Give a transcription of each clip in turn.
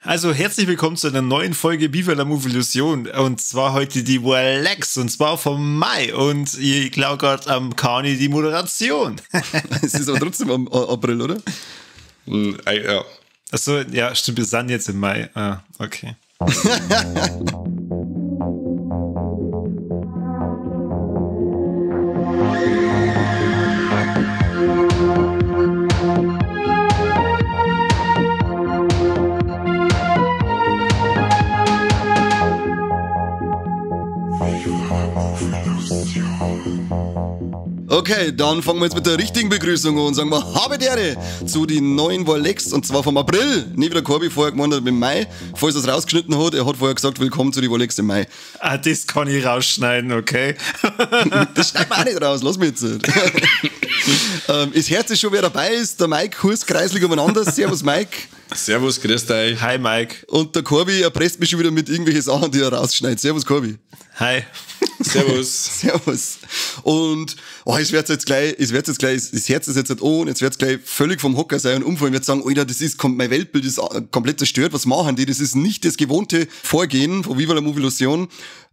Also herzlich willkommen zu einer neuen Folge Viva la Movilusion, und zwar heute die Warlex, und zwar vom Mai, und ich glaube gerade am Kani die Moderation. Es ist aber trotzdem am April, oder? Ja. Achso, ja, stimmt, wir sind jetzt im Mai. Ah, okay. Okay, dann fangen wir jetzt mit der richtigen Begrüßung an und sagen wir habe die Ehre zu den neuen Warlex, und zwar vom April. Nicht wie der Corby vorher gemeint hat, im Mai. Falls er es rausgeschnitten hat, er hat vorher gesagt, willkommen zu den Warlex im Mai. Ah, das kann ich rausschneiden, okay? Das schneiden wir auch nicht raus, lass mich jetzt. Es hört sich schon, wer dabei ist. Der Mike Hus kreislig umeinander. Servus, Mike. Servus, grüß dich. Hi, Mike. Und der Corby erpresst mich schon wieder mit irgendwelchen Sachen, die er rausschneidet. Servus, Corby. Hi. Servus. Servus. Und oh, ich werde jetzt gleich, das Herz ist jetzt an, und jetzt wird's gleich völlig vom Hocker sein und umfallen. Ich werd sagen, Alter, das ist, mein Weltbild ist komplett zerstört. Was machen die? Das ist nicht das gewohnte Vorgehen von Viva la Movilusion.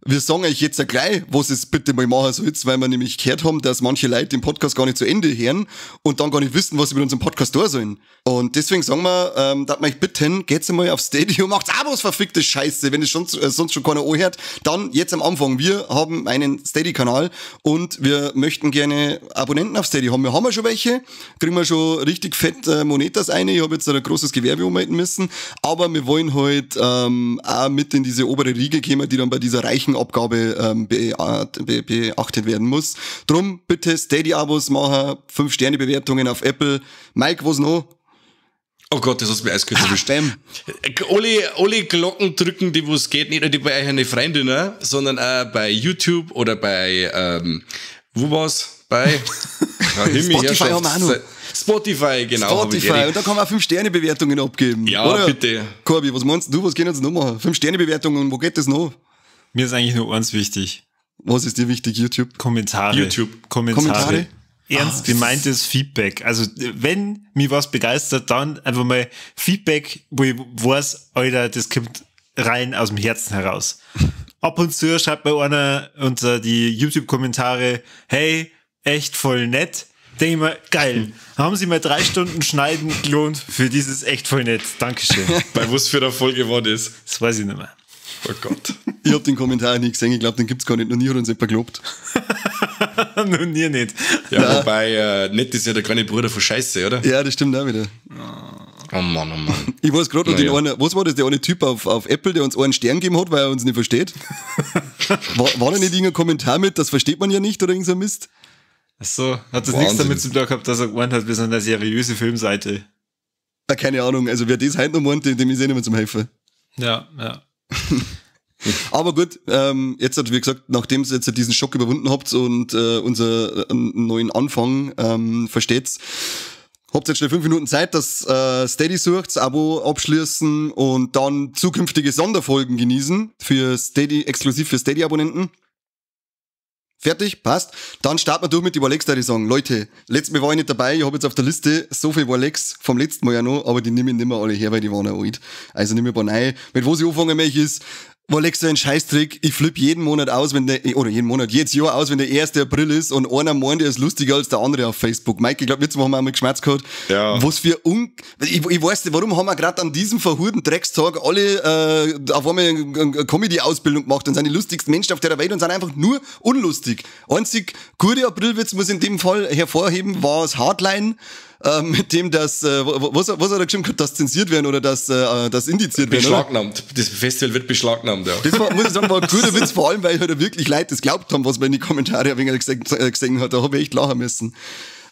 Wir sagen euch jetzt ja gleich, was es bitte mal machen sollt, weil wir nämlich gehört haben, dass manche Leute den Podcast gar nicht zu Ende hören und dann gar nicht wissen, was sie mit unserem Podcast da sollen. Und deswegen sagen wir, dass wir euch bitten, geht's mal auf Steady und macht's Abos, verfickte Scheiße, wenn es schon, sonst schon keiner anhört. Dann jetzt am Anfang, wir haben einen Steady-Kanal und wir möchten gerne Abonnenten auf Steady haben. Wir haben ja schon welche, kriegen wir schon richtig fett Monetas ein. Ich habe jetzt ein großes Gewerbe ummelden müssen, aber wir wollen halt auch mit in diese obere Riege kommen, die dann bei dieser reichen Abgabe beachtet werden muss. Drum bitte Steady-Abos machen, 5-Sterne-Bewertungen auf Apple. Mike, was noch? Oh Gott, das hast du mir eiskalt erwischt. Alle Glocken drücken, die wo es geht, nicht nur die bei euren Freundinnen, sondern auch bei YouTube oder bei, wo war's? Bei ja, Spotify haben wir auch noch. Spotify, genau. Spotify, und da kann man auch 5-Sterne-Bewertungen abgeben. Ja, oder? Bitte. Corby, was meinst du? Was können wir jetzt noch machen? 5-Sterne-Bewertungen, wo geht das noch? Mir ist eigentlich nur eins wichtig. Was ist dir wichtig, YouTube? Kommentare. YouTube. Kommentare. Ernst gemeintes Feedback. Also, wenn mich was begeistert, dann einfach mal Feedback, wo ich weiß, Alter, das kommt rein aus dem Herzen heraus. Ab und zu schreibt mir einer unter die YouTube-Kommentare, hey, echt voll nett. Denke ich mir, geil. Haben sie mal 3 Stunden Schneiden gelohnt für dieses echt voll nett. Dankeschön. Bei was für einer Folge war das? Das weiß ich nicht mehr. Oh Gott. Ich hab den Kommentar nicht gesehen, ich glaube, den gibt's gar nicht. Noch nie hat uns jemand gelobt. Noch nie nicht. Ja, nein. Wobei, nett ist ja der kleine Bruder von Scheiße, oder? Ja, das stimmt auch wieder. Oh Mann, oh Mann. Ich weiß gerade noch den einen, was war das, der eine Typ auf Apple, der uns einen Stern gegeben hat, weil er uns nicht versteht? War da nicht irgendein Kommentar mit, das versteht man ja nicht, oder irgend so ein Mist? Ach so, hat das nichts damit zu tun gehabt, dass er gemeint hat, wir sind eine seriöse Filmseite? Ah, keine Ahnung, also wer das heute noch meint, dem ist eh nicht mehr zum Helfen. Ja, ja. Aber gut, jetzt hat, wie gesagt, nachdem ihr jetzt diesen Schock überwunden habt und unser neuen Anfang versteht, habt jetzt schnell 5 Minuten Zeit, dass Steady sucht, Abo abschließen und dann zukünftige Sonderfolgen genießen für Steady, exklusiv für Steady-Abonnenten. Fertig, passt. Dann starten wir durch mit den Warlex, da ich sagen. Leute, letztes Mal war ich nicht dabei, ich habe jetzt auf der Liste so viel Warlex vom letzten Mal ja noch, aber die nehme ich nicht mehr alle her, weil die waren ja alt. Also nehme ich ein paar neue. Mit was ich anfangen möchte ist, Warlex so ein Scheißtrick, ich flippe jeden Monat aus, wenn der, oder jeden Monat, jedes Jahr aus, wenn der 1. April ist und einer meint, der ist lustiger als der andere auf Facebook. Mike, ich glaube, jetzt haben wir einmal geschmerzt gehabt. Ja. Was für ich weiß nicht, warum haben wir gerade an diesem verhurten Dreckstag alle auf einmal eine Comedy-Ausbildung gemacht und sind die lustigsten Menschen auf der Welt und sind einfach nur unlustig. Einzig gute Aprilwitz muss ich in dem Fall hervorheben, war das Hardline, mit dem das, was hat er geschrieben gehabt, dass zensiert werden oder dass das indiziert werden? Beschlagnahmt. Oder? Das Festival wird beschlagnahmt, ja. Das war, muss ich sagen, war ein guter Witz, vor allem, weil halt wirklich Leute das glaubt haben, was man in die Kommentare ein wenig gesehen hat. Da habe ich echt lachen müssen.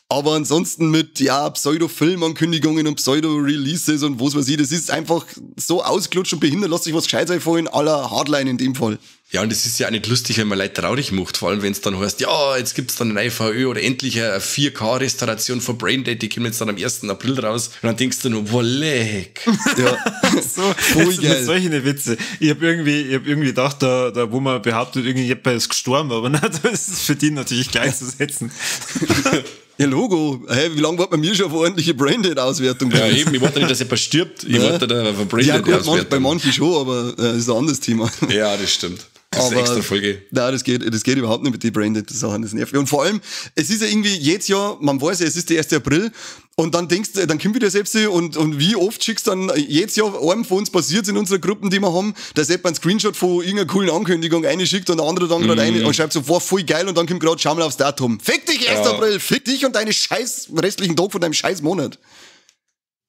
Aber ansonsten mit, ja, Pseudo-Filmankündigungen und Pseudo-Releases und was weiß ich, das ist einfach so ausgelutscht und behindert, lässt sich was Gescheites einfallen, aller Hardline in dem Fall. Ja, und es ist ja auch nicht lustig, wenn man Leute traurig macht, vor allem wenn es dann heißt, ja, jetzt gibt's dann eine IVÖ oder endlich eine 4K-Restauration von Braindead, die kommt jetzt dann am 1. April raus. Und dann denkst du nur, boah, leck. Ja, so, voll geil. Mit solchen Witze. Ich hab irgendwie gedacht, da wo man behauptet, irgendwie jemand ist gestorben, aber na, das ist für die natürlich gleichzusetzen. Ja, Logo. Hey, wie lange warten wir schon auf ordentliche Braindead-Auswertung? Ja, eben. Ich wollte nicht, dass jemand stirbt. Ich wollte da auf eine Braindead-Auswertung. Ja, gut, bei manchen schon, aber das ist ein anderes Thema. Ja, das stimmt. Das ist eine extra Folge. Nein, das geht überhaupt nicht mit den Braindead-Sachen. Das nervt mich. Und vor allem, es ist ja irgendwie jedes Jahr, man weiß ja, es ist der 1. April, und dann denkst du, dann kommt wieder selbst und wie oft schickst du dann jedes Jahr einem von uns passiert in unseren Gruppen, die wir haben, dass jemand einen Screenshot von irgendeiner coolen Ankündigung einschickt und der andere dann gerade rein und schreibt so, war voll geil und dann kommt gerade, schau mal aufs Datum. Fick dich, 1. April, fick dich und deine scheiß restlichen Tag von deinem scheiß Monat.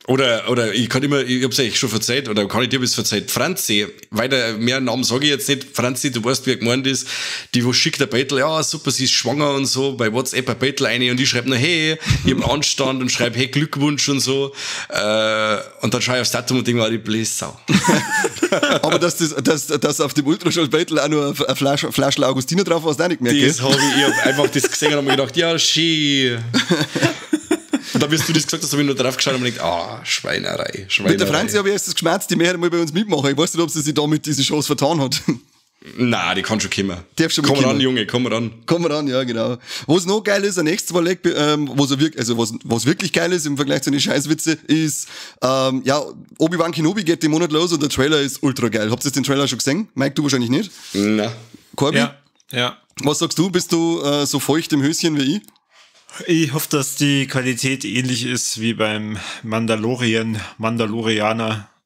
Oder ich kann immer, ich hab's eigentlich schon verzeiht, oder kann ich dir was verzeiht? Franzi, weiter, mehr Namen sage ich jetzt nicht. Franzi, du weißt, wer gemeint ist, die wo schickt ein Bettel, ja, super, sie ist schwanger und so, bei WhatsApp ein Bettel rein und ich schreibe nur, hey, ich hab einen Anstand und schreibe, hey, Glückwunsch und so. Und dann schaue ich aufs Datum und denke mir, die blöde Sau. Aber dass auf dem Ultraschall-Bettel auch nur eine Flasche Augustiner drauf war, hast du auch nicht gemerkt, das habe ich hab einfach das gesehen und hab mir gedacht, ja, schön. Und dann, bis du das gesagt hast, habe ich nur drauf geschaut und mir gedacht, Schweinerei, Schweinerei. Mit der Franzi habe ich erst das geschmerzt, die mehr mal bei uns mitmachen. Ich weiß nicht, ob sie sich damit diese Chance vertan hat. Nein, die kann schon kommen. Darf schon komm ran, Junge, komm ran. Komm ran, ja, genau. Was noch geil ist, ein nächstes Mal, was wirklich geil ist im Vergleich zu den Scheißwitze, ist, ja, Obi-Wan Kenobi geht den Monat los und der Trailer ist ultra geil. Habt ihr den Trailer schon gesehen? Mike, du wahrscheinlich nicht? Nein. Corby? Ja, ja. Was sagst du? Bist du so feucht im Höschen wie ich? Ich hoffe, dass die Qualität ähnlich ist wie beim Mandalorianer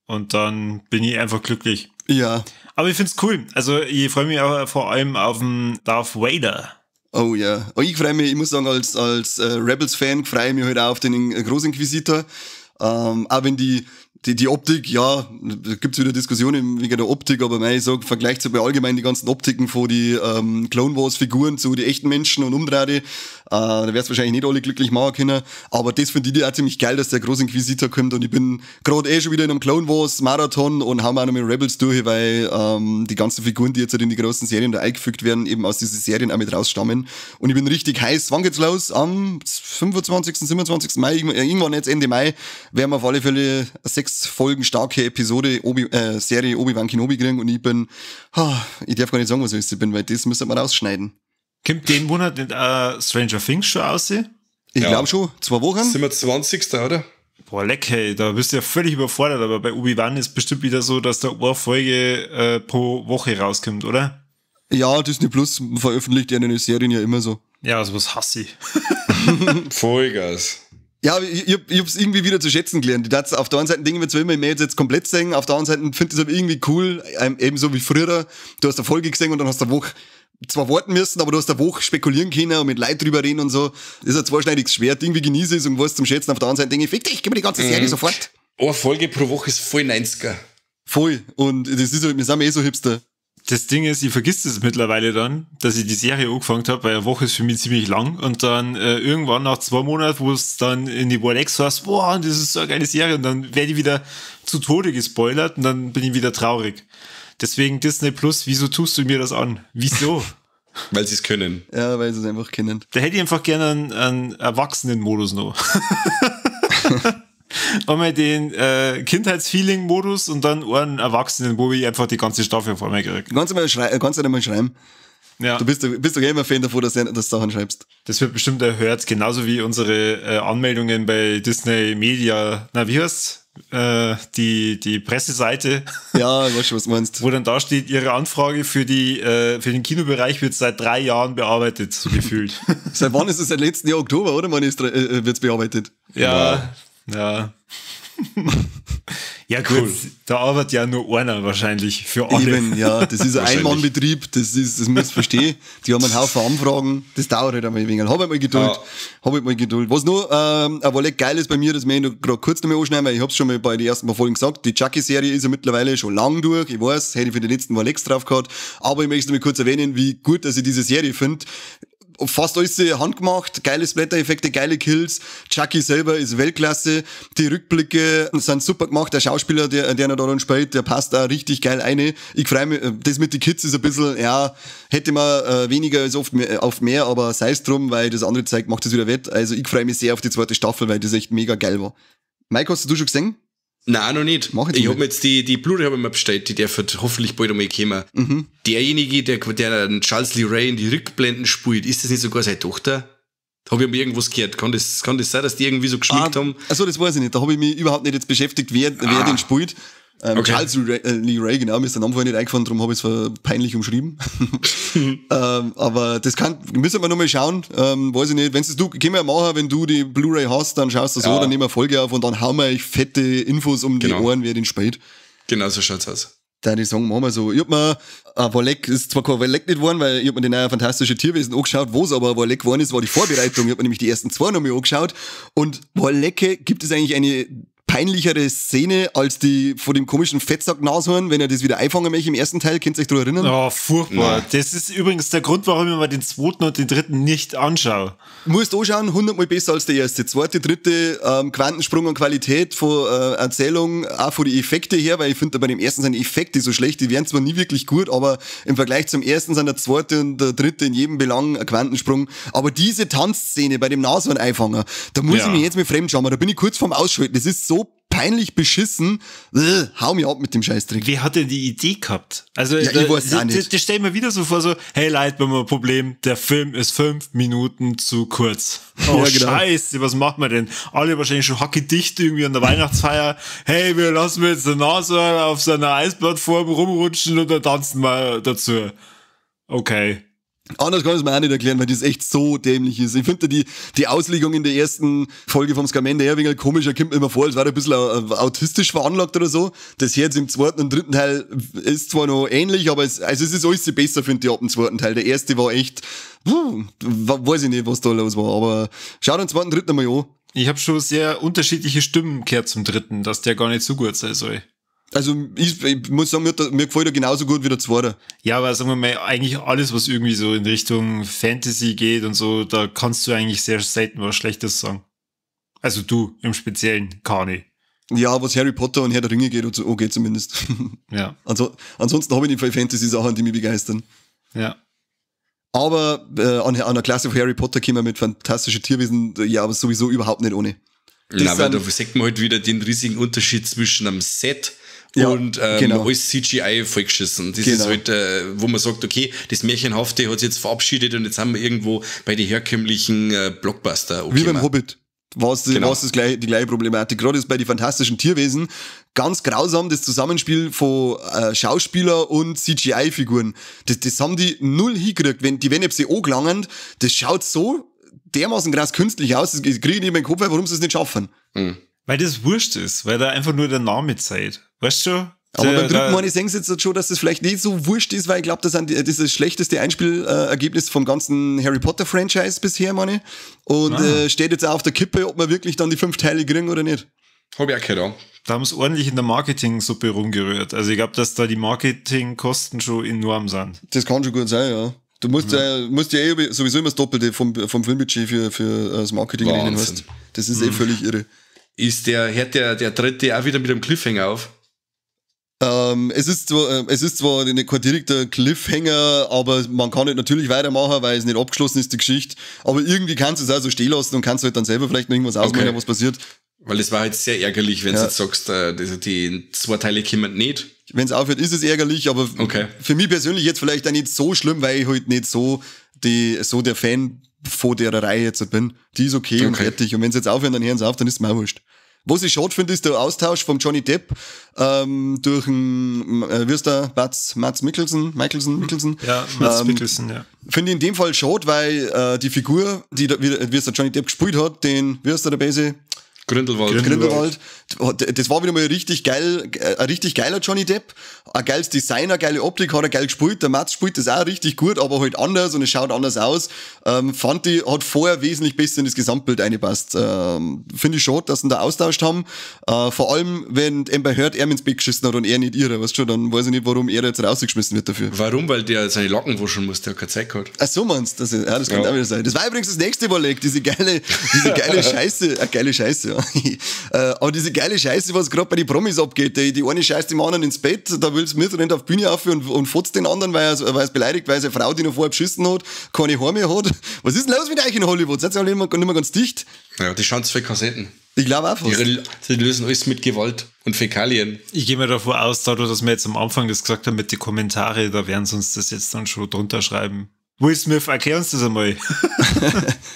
und dann bin ich einfach glücklich. Ja. Aber ich find's cool. Also ich freue mich auch vor allem auf den Darth Vader. Oh ja. Und ich freue mich, ich muss sagen, als Rebels-Fan freue ich mich heute auch auf den Großinquisitor. Auch wenn die Optik, ja, da gibt's wieder Diskussionen wegen der Optik, aber ich sag, Vergleich zu bei allgemein die ganzen Optiken von die Clone Wars Figuren zu die echten Menschen und umdrehte, da wär's wahrscheinlich nicht alle glücklich machen können, aber das finde ich auch ziemlich geil, dass der Großinquisitor kommt und ich bin gerade schon wieder in einem Clone Wars Marathon und hau mir auch noch mit Rebels durch, weil die ganzen Figuren, die jetzt halt in die großen Serien da eingefügt werden, eben aus diesen Serien auch mit rausstammen und ich bin richtig heiß. Wann geht's los? Am 25., 27. Mai, irgendwann jetzt Ende Mai, werden wir auf alle Fälle 6 Folgen starke Episode Serie Obi-Wan Kenobi kriegen und ich bin, ich darf gar nicht sagen, was ich bin, weil das müssen wir rausschneiden. Kommt den Monat nicht Stranger Things schon aus? Ich glaube schon, 2 Wochen. Sind wir 20. oder? Boah, leck, hey, da bist du ja völlig überfordert, aber bei Obi-Wan ist bestimmt wieder so, dass da eine Folge pro Woche rauskommt, oder? Ja, Disney Plus veröffentlicht ja eine Serien ja immer so. Ja, sowas hasse ich. Vollgas. Ja, ich hab's irgendwie wieder zu schätzen gelernt. Ich auf der einen Seite denke ich mir zwar immer, ich möchte jetzt komplett sehen, auf der anderen Seite finde ich es aber irgendwie cool, ebenso wie früher. Du hast eine Folge gesehen und dann hast du eine Woche zwar warten müssen, aber du hast eine Woche spekulieren können und mit Leuten drüber reden und so. Das ist ein zweischneidiges Schwert. Irgendwie genieße ich es und was zum Schätzen. Auf der anderen Seite denke ich, fick dich, gib mir die ganze Serie sofort. Eine Folge pro Woche ist voll 90er. Voll. Und das ist halt, wir sind eh so Hipster. Das Ding ist, ich vergiss das mittlerweile dann, dass ich die Serie angefangen habe, weil eine Woche ist für mich ziemlich lang und dann irgendwann nach 2 Monaten, wo es dann in die World X war, boah, das ist so eine geile Serie und dann werde ich wieder zu Tode gespoilert und dann bin ich wieder traurig. Deswegen Disney Plus, wieso tust du mir das an? Wieso? Weil sie es können. Ja, weil sie es einfach kennen. Da hätte ich einfach gerne einen Erwachsenen-Modus noch. Einmal den Kindheitsfeeling-Modus und dann einen Erwachsenen, wo ich einfach die ganze Staffel vor mir kriege. Kannst du mal schreiben. Ja. Du bist doch eh immer Fan davon, dass du Sachen schreibst. Das wird bestimmt erhört, genauso wie unsere Anmeldungen bei Disney Media, na wie heißt's? Die Presseseite. Ja, ich weiß schon, was du meinst. Wo dann da steht, ihre Anfrage für den Kinobereich wird seit 3 Jahren bearbeitet, so gefühlt. Seit wann ist es? Seit letzten Jahr Oktober, oder? Wann wird's bearbeitet? Ja, wow. Ja. Ja gut, cool. Da arbeitet ja nur einer wahrscheinlich für alle. Eben, ja, das ist ein Einmannbetrieb, das muss ich verstehen. Die haben einen Haufen Anfragen, das dauert halt einmal ein wenig. Hab halt mal Geduld, ja. Hab halt mal Geduld. Was noch aber geil ist bei mir, das möchte ich noch gerade kurz noch mal anschneiden, weil ich hab's schon mal bei den ersten paar Folgen gesagt, die Chucky-Serie ist ja mittlerweile schon lang durch, ich weiß, hätte ich für die letzten Mal Lex drauf gehabt, aber ich möchte noch mal kurz erwähnen, wie gut, dass ich diese Serie finde. Fast alles handgemacht, geile Splatter-Effekte, geile Kills. Chucky selber ist Weltklasse. Die Rückblicke sind super gemacht. Der Schauspieler, der noch da dann spielt, der passt da richtig geil rein. Ich freue mich, das mit den Kids ist ein bisschen, ja, hätte man weniger als oft mehr, auf mehr, aber sei es drum, weil das andere Zeug macht das wieder wett. Also ich freue mich sehr auf die zweite Staffel, weil das echt mega geil war. Mike, hast du schon gesehen? Nein, noch nicht. Ich hab mir jetzt die Blu-ray hab ich mir bestellt, die darf hoffentlich bald einmal kommen. Mhm. Derjenige, der Charles Lee Ray in die Rückblenden spielt, ist das nicht sogar seine Tochter? Habe ich mir irgendwas gehört. Kann das sein, dass die irgendwie so geschminkt haben? Also das weiß ich nicht. Da habe ich mich überhaupt nicht jetzt beschäftigt, wer den spielt. Okay. Charles Lee Ray, genau, mir ist der Name vorher nicht eingefallen, darum habe ich es peinlich umschrieben. Aber das müssen wir nochmal schauen, weiß ich nicht. Wenn's das du, können wir ja machen, wenn du die Blu-ray hast, dann schaust du so, dann nehmen wir Folge auf und dann hauen wir euch fette Infos um die Ohren, wer den spielt. Genau, so schaut's aus. Da die sagen, machen wir so. Ich hab mir, Warleck ist zwar kein Warleck nicht geworden, weil ich hab mir die neue Fantastische Tierwesen angeschaut, wo es aber Warleck geworden ist, war die Vorbereitung. Ich hab mir nämlich die ersten zwei nochmal angeschaut. Und Warlecke, gibt es eigentlich eine peinlichere Szene als die vor dem komischen Fettsack-Nashorn, wenn er das wieder einfangen möchte im ersten Teil? Könnt ihr euch daran erinnern? Oh, furchtbar. Nein. Das ist übrigens der Grund, warum ich mir den zweiten und den dritten nicht anschaue. Musst anschauen, 100-mal besser als der erste. Zweite, dritte, Quantensprung an Qualität von Erzählung, auch von den Effekte her, weil ich finde, bei dem ersten sind die Effekte so schlecht, die werden zwar nie wirklich gut, aber im Vergleich zum ersten sind der zweite und der dritte in jedem Belang ein Quantensprung. Aber diese Tanzszene bei dem Nashorn-Einfanger, da muss ich mich jetzt mit fremdschauen, da bin ich kurz vorm Ausschalten. Das ist so peinlich beschissen. Hau mich ab mit dem Scheißdreck. Wer hat denn die Idee gehabt? Also, ja, ich weiß auch nicht. Das stell ich mir wieder so vor, so, hey Leute, wir haben ein Problem, der Film ist 5 Minuten zu kurz. Oh, ja, genau. Scheiße, was machen wir denn? Alle wahrscheinlich schon hackedicht irgendwie an der Weihnachtsfeier. Hey, wir lassen jetzt den Nashorn auf seiner Eisplattform rumrutschen und dann tanzen wir dazu. Okay. Anders kann ich es mir auch nicht erklären, weil das echt so dämlich ist. Ich finde die Auslegung in der ersten Folge vom Scamander eher ein wenig komisch. Er kommt mir immer vor, als wäre er ein bisschen autistisch veranlagt oder so. Das hier jetzt im zweiten und dritten Teil ist zwar noch ähnlich, aber es ist alles besser, finde ich, ab dem zweiten Teil. Der erste war echt, weiß ich nicht, was da los war, aber schau den zweiten und dritten mal an. Ich habe schon sehr unterschiedliche Stimmen gehört zum dritten, dass der gar nicht so gut sein soll. Also ich muss sagen, mir gefällt er genauso gut wie der zweite. Ja, aber sagen wir mal, eigentlich alles, was irgendwie so in Richtung Fantasy geht und so, da kannst du eigentlich sehr selten was Schlechtes sagen. Also du im Speziellen, Kani. Ja, was Harry Potter und Herr der Ringe geht, okay zumindest. Ja. Also, ansonsten habe ich nicht viele Fantasy-Sachen, die mich begeistern. Ja. Aber an der Klasse von Harry Potter kommen wir mit fantastischen Tierwesen, ja, aber sowieso überhaupt nicht ohne. Das Nein, weil da sieht man halt wieder den riesigen Unterschied zwischen einem Set und genau. Alles CGI vollgeschissen. Das ist halt, wo man sagt, okay, das Märchenhafte hat sich jetzt verabschiedet und jetzt haben wir irgendwo bei den herkömmlichen Blockbuster. Okay, wie beim Hobbit. War es die gleiche Problematik. Gerade ist bei den fantastischen Tierwesen ganz grausam das Zusammenspiel von Schauspieler und CGI-Figuren. Das haben die null hingekriegt. Wenn die sie angelangen, das schaut so dermaßen krass künstlich aus, das kriege ich nicht in meinen Kopf, warum sie es nicht schaffen. Mhm. Weil das wurscht ist, weil da einfach nur der Name zeigt. Weißt du? Aber beim dritten Mal, ich sehe jetzt schon, dass das vielleicht nicht so wurscht ist, weil ich glaube, das ist das schlechteste Einspielergebnis vom ganzen Harry Potter Franchise bisher, meine ich. Und steht jetzt auch auf der Kippe, ob wir wirklich dann die 5 Teile kriegen oder nicht. Hab ich auch keine Ahnung. Da haben sie ordentlich in der Marketing-Suppe rumgerührt. Also ich glaube, dass da die Marketingkosten schon enorm sind. Das kann schon gut sein, ja. Du musst ja eh sowieso immer das Doppelte vom Filmbudget für das Marketing rechnen, weißt. Das ist eh völlig irre. Ist hört der dritte auch wieder mit einem Cliffhanger auf? Es ist zwar kein direkter Cliffhanger, aber man kann nicht natürlich weitermachen, weil es nicht abgeschlossen ist, die Geschichte. Aber irgendwie kannst du es auch so stehen lassen und kannst halt dann selber vielleicht noch irgendwas ausmachen, was passiert. Weil es war halt sehr ärgerlich, wenn du jetzt sagst, die 2 Teile kommen nicht. Wenn es aufhört, ist es ärgerlich, aber für mich persönlich jetzt vielleicht auch nicht so schlimm, weil ich halt nicht so, der Fan von der Reihe jetzt bin. Die ist okay, und fertig. Und wenn sie jetzt aufhören, dann hören sie auf, dann ist es mir auch wurscht. Was ich schade finde, ist der Austausch vom Johnny Depp durch einen, wie ist der, Mads Mikkelsen? Ja, Mads Mikkelsen, ja. Finde ich in dem Fall schade, weil die Figur, die da, wie es der Johnny Depp gespielt hat, den, wie ist der Base? Grindelwald. Das war wieder mal richtig geil, ein richtig geiler Johnny Depp. Ein geiles Designer, geile Optik, hat er geil gespielt. Der Mats spielt das auch richtig gut, aber halt anders und es schaut anders aus. Fand ich, hat vorher wesentlich besser in das Gesamtbild eingepasst. Finde ich schade, dass sie ihn da austauscht haben. Vor allem, wenn Amber Heard er ins Bett geschissen hat und er nicht ihre, weißt du, dann weiß ich nicht, warum er jetzt rausgeschmissen wird dafür. Warum? Weil der seine Locken waschen muss, der hat keine Zeit gehabt. Ach so meinst du? Das, ja, das kann auch wieder sein. Das war übrigens das nächste Überleg, diese geile Scheiße, geile Scheiße, ja. Aber diese geile Scheiße, was gerade bei den Promis abgeht, die eine scheißt dem anderen ins Bett, da will's mit, rennt auf die Bühne auf und fotzt den anderen, weil er es beleidigt, weil seine Frau, die noch vorher beschissen hat, keine Haare mehr hat. Was ist denn los mit euch in Hollywood? Seid ihr alle nicht mehr ganz dicht? Ja, die schauen zwei Kassetten. Ich glaube auch fast. Die lösen alles mit Gewalt und Fäkalien. Ich gehe mir davon aus, dadurch, dass wir jetzt am Anfang das gesagt haben mit den Kommentaren, da werden sie uns das jetzt dann schon drunter schreiben. Will Smith, erklär uns das einmal.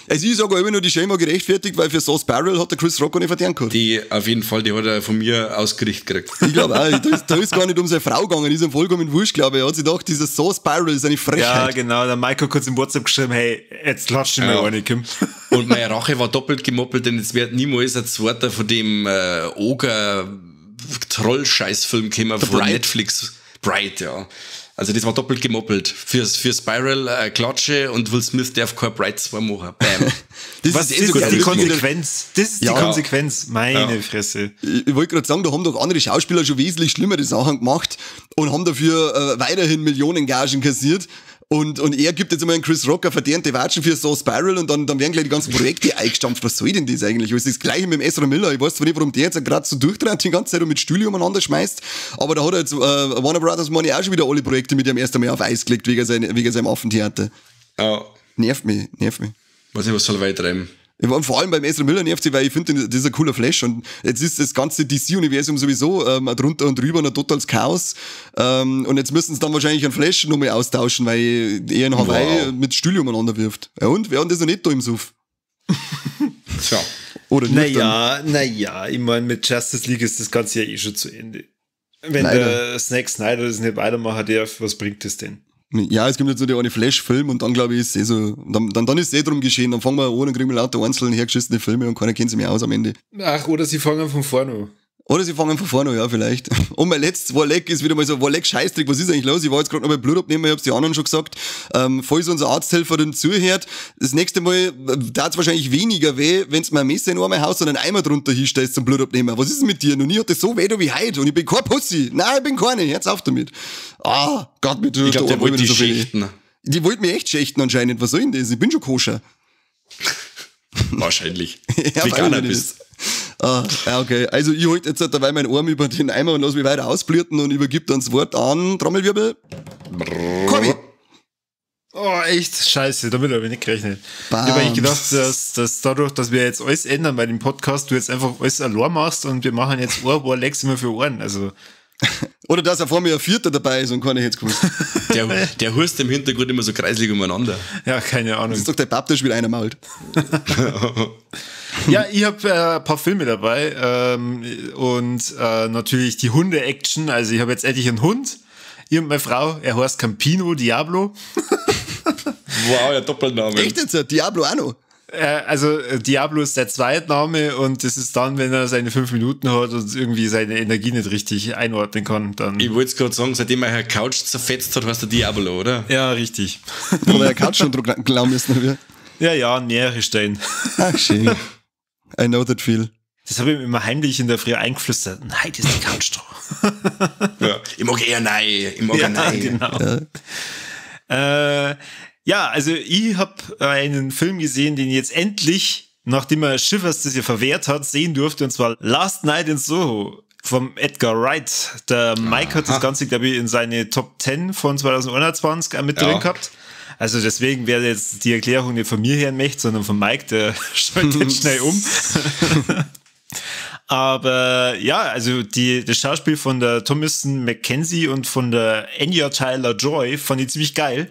Also ich sage immer nur, die Schema gerechtfertigt, weil für Saw Spiral hat der Chris Rock auch nicht verdient gehabt. Die, auf jeden Fall, die hat er von mir ausgerichtet gekriegt. Ich glaube auch, da ist gar nicht um seine Frau gegangen, ist ihm vollkommen wurscht, glaube ich. Er hat sich gedacht, dieser Saw Spiral ist eine Frechheit. Ja, genau, der Michael kurz im WhatsApp geschrieben, hey, jetzt klatsch ich mal eine, Kim. Und meine Rache war doppelt gemoppelt, denn es wird niemals ein zweiter von dem Oger-Troll-Scheißfilm gekommen von Bright. Netflix. Bright, ja. Also das war doppelt gemoppelt. Für Spiral Klatsche und Will Smith darf kein Bright 2 machen. Bam. Das Was ist, das ist die Konsequenz. Das ist die Konsequenz. Meine Fresse. Ich wollte gerade sagen, da haben doch andere Schauspieler schon wesentlich schlimmere Sachen gemacht und haben dafür weiterhin Millionengagen kassiert. Und er gibt jetzt einmal einen Chris Rock eine verdiente Watschen für Saw Spiral und dann werden gleich die ganzen Projekte eingestampft. Was soll denn das eigentlich? Das ist das Gleiche mit dem Ezra Miller. Ich weiß zwar nicht, warum der jetzt gerade so durchtreibt die ganze Zeit und mit Stühle umeinander schmeißt, aber da hat er jetzt Warner Brothers meine ich auch schon wieder alle Projekte mit ihm erst einmal auf Eis gelegt, wegen seinem Affentheater. Ja. Nervt mich. Weiß nicht, was soll weiter treiben. Vor allem beim Ezra Miller nervt sie, weil ich finde, das ist ein cooler Flash und jetzt ist das ganze DC-Universum sowieso drunter und drüber und ein totales Chaos. Und jetzt müssen sie dann wahrscheinlich einen Flash nochmal austauschen, weil er in Hawaii mit Stühle umeinander wirft. Ja und? Wer hat das noch nicht da im Suff? Tja. Oder nicht? Naja, ich meine, mit Justice League ist das Ganze ja eh schon zu Ende. Wenn der Zack Snyder das nicht weitermachen darf, was bringt das denn? Ja, es gibt jetzt nur die eine Flash-Film und dann, glaube ich, ist eh so, dann ist es eh drum geschehen, dann fangen wir an und kriegen wir lauter einzelne hergeschissene Filme und keiner kennt sie mehr aus am Ende. Ach, oder sie fangen von vorne an. Oder sie fangen von vorne an, ja, vielleicht. Und mein letztes Warleck ist wieder mal so, Warleck Scheißdreck, was ist eigentlich los? Ich war jetzt gerade noch bei Blut abnehmen, ich hab's die anderen schon gesagt. Falls unser Arzthelferin zuhört, das nächste Mal tat's wahrscheinlich weniger weh, wenn's mir ein Messer in einmal haust und einen Eimer drunter hinstellst zum Blut abnehmen. Was ist denn mit dir? Noch nie hat das so weh da wie heute und ich bin kein Pussy. Nein, ich bin keine. Hört's auf damit. Ah, Gott, mit ich glaub, der wollte die so schächten. Die wollten mich echt schächten anscheinend. Was soll denn das? Ich bin schon koscher. Wahrscheinlich. Ja, Veganer bist. Ah, ja, okay. Also ich halte jetzt dabei meinen Arm über den Eimer und lass mich weiter ausblüten und übergib dann das Wort an Trommelwirbel. Corby. Oh, echt scheiße, damit habe ich nicht gerechnet. Bam. Ich habe eigentlich gedacht, dass dadurch, dass wir jetzt alles ändern bei dem Podcast, du jetzt einfach alles allein machst und wir machen jetzt Ohr, Lex immer für Ohren. Also. Oder dass er vor mir ein Vierter dabei ist und keiner hätte es gewusst. Der hust im Hintergrund immer so kreislig umeinander. Ja, keine Ahnung. Das ist doch der Bab, der spielt einer mault. Ja, ich habe ein paar Filme dabei und natürlich die Hunde-Action. Also ich habe jetzt endlich einen Hund. Ich und meine Frau, er heißt Campino Diablo. Wow, der Doppelname. Echt jetzt? Diablo auch noch? Also Diablo ist der Zweitname und das ist dann, wenn er seine 5 Minuten hat und irgendwie seine Energie nicht richtig einordnen kann. Dann ich wollte es gerade sagen, seitdem er Herr Couch zerfetzt hat, heißt der Diablo, oder? Ja, richtig. Oder Herr Couch schon glauben müssen, oder? Ja, an mehrere Stellen. Ach, schön. I know that feel. Das habe ich mir immer heimlich in der Früh eingeflüstert. Nein, das ist die Couch drauf. Ja, ich mag eher nein. Ich mag eher nein. Genau. Ja. Ja, also ich habe einen Film gesehen, den ich jetzt endlich, nachdem er Shivers das ja verwehrt hat, sehen durfte, und zwar Last Night in Soho vom Edgar Wright. Der Mike hat das Ganze, glaube ich, in seine Top 10 von 2021 mit drin gehabt. Also deswegen wäre jetzt die Erklärung nicht von mir her möchte, sondern von Mike, der schaltet jetzt schnell um. Aber ja, also das Schauspiel von der Thomasin McKenzie und von der Anya Taylor-Joy fand ich ziemlich geil.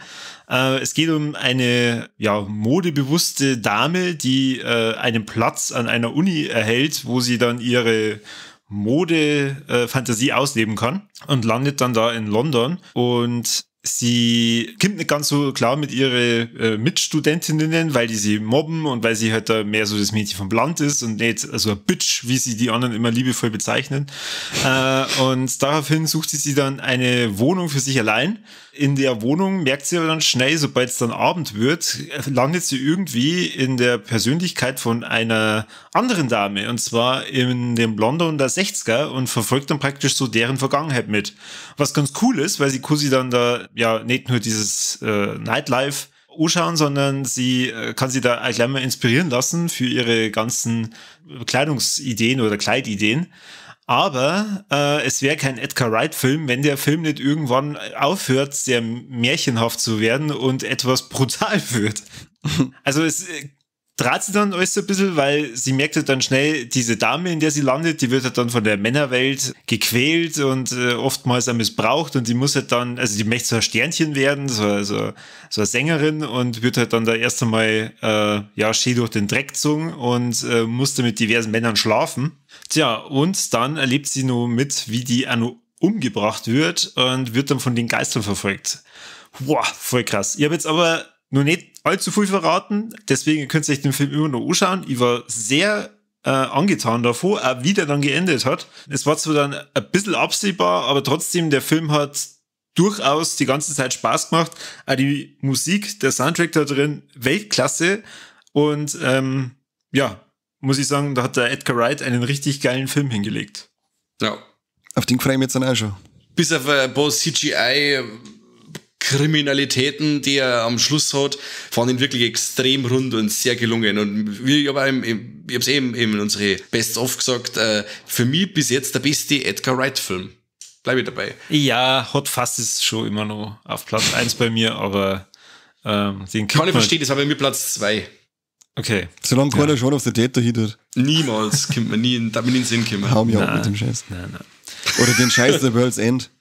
Es geht um eine modebewusste Dame, die einen Platz an einer Uni erhält, wo sie dann ihre Mode-Fantasie ausleben kann und landet dann da in London und sie kommt nicht ganz so klar mit ihren Mitstudentinnen, weil die sie mobben und weil sie halt da mehr so das Mädchen vom Land ist und nicht also ein Bitch, wie sie die anderen immer liebevoll bezeichnen. Und daraufhin sucht sie dann eine Wohnung für sich allein. In der Wohnung merkt sie aber dann schnell, sobald es dann Abend wird, landet sie irgendwie in der Persönlichkeit von einer anderen Dame, und zwar in dem London der 60er, und verfolgt dann praktisch so deren Vergangenheit mit. Was ganz cool ist, weil sie quasi dann da ja nicht nur dieses Nightlife anschauen, sondern sie kann sich da auch gleich mal inspirieren lassen für ihre ganzen Kleidungsideen oder Kleidideen. Aber es wäre kein Edgar Wright-Film, wenn der Film nicht irgendwann aufhört, sehr märchenhaft zu werden und etwas brutal wird. Also es Dreht sie dann alles so ein bisschen, weil sie merkt halt dann schnell, diese Dame, in der sie landet, die wird halt dann von der Männerwelt gequält und oftmals auch missbraucht und die muss halt dann, also die möchte so ein Sternchen werden, so eine Sängerin und wird halt dann da erst einmal schön durch den Dreck gezogen und musste mit diversen Männern schlafen. Tja, und dann erlebt sie nur mit, wie die auch noch umgebracht wird und wird dann von den Geistern verfolgt. Boah, voll krass. Ich habe jetzt aber noch nicht allzu viel verraten, deswegen könnt ihr euch den Film immer noch anschauen. Ich war sehr angetan davon, auch wie der dann geendet hat. Es war zwar dann ein bisschen absehbar, aber trotzdem, der Film hat durchaus die ganze Zeit Spaß gemacht. Auch die Musik, der Soundtrack da drin, Weltklasse. Und muss ich sagen, da hat der Edgar Wright einen richtig geilen Film hingelegt. Ja. Auf den freue ich mich jetzt dann auch schon. Bis auf ein paar CGI Kriminalitäten, die er am Schluss hat, fand ihn wirklich extrem rund und sehr gelungen. Und wie ich habe es eben in unsere Best-of gesagt, für mich bis jetzt der beste Edgar Wright-Film. Bleib ich dabei. Ja, Hot Fuzz ist schon immer noch auf Platz 1 bei mir, aber den kann ich verstehen, das war bei mir Platz 2. Okay. Solange keiner schon auf der Täter hielt. Niemals kommt man nie in, da bin ich in den Sinn gekommen. Hau mich ab mit dem Scheiß. Nein. Oder den Scheiß der World's End.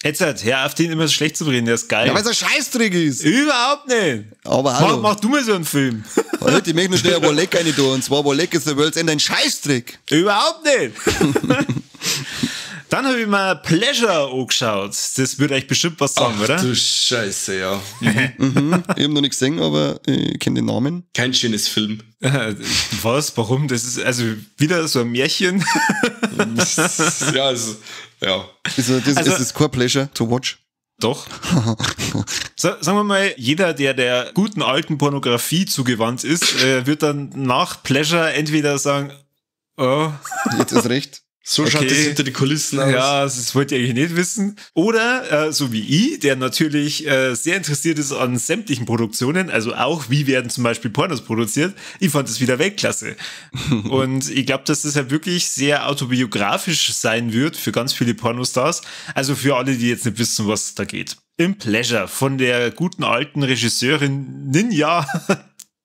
Jetzt halt, hör auf, den immer so schlecht zu reden, der ist geil. Ja, weil es ein Scheißdreck ist. Überhaupt nicht. Aber hallo. Mach du mal so einen Film. Alter, ich möchte nur schnell ein Wolleck rein da. Und zwar Wolleck ist der World's End ein Scheißdreck. Überhaupt nicht. Dann habe ich mal Pleasure angeschaut. Das würde euch bestimmt was sagen, Ach, oder? Du Scheiße, ja. Mhm. Ich habe noch nicht gesehen, aber ich kenne den Namen. Kein schönes Film. Was? Warum? Das ist also wieder so ein Märchen. Ja, also, ja. Ist das kein Pleasure to watch? Doch. So, sagen wir mal, jeder, der der guten alten Pornografie zugewandt ist, wird dann nach Pleasure entweder sagen, oh. Jetzt ist recht. So schaut das hinter die Kulissen aus. Ja, das wollt ihr eigentlich nicht wissen. Oder, so wie ich, der natürlich sehr interessiert ist an sämtlichen Produktionen, also auch, wie werden zum Beispiel Pornos produziert, ich fand es wieder Weltklasse. Und ich glaube, dass das ja wirklich sehr autobiografisch sein wird für ganz viele Pornostars. Also für alle, die jetzt nicht wissen, was da geht. Im Pleasure von der guten alten Regisseurin Ninja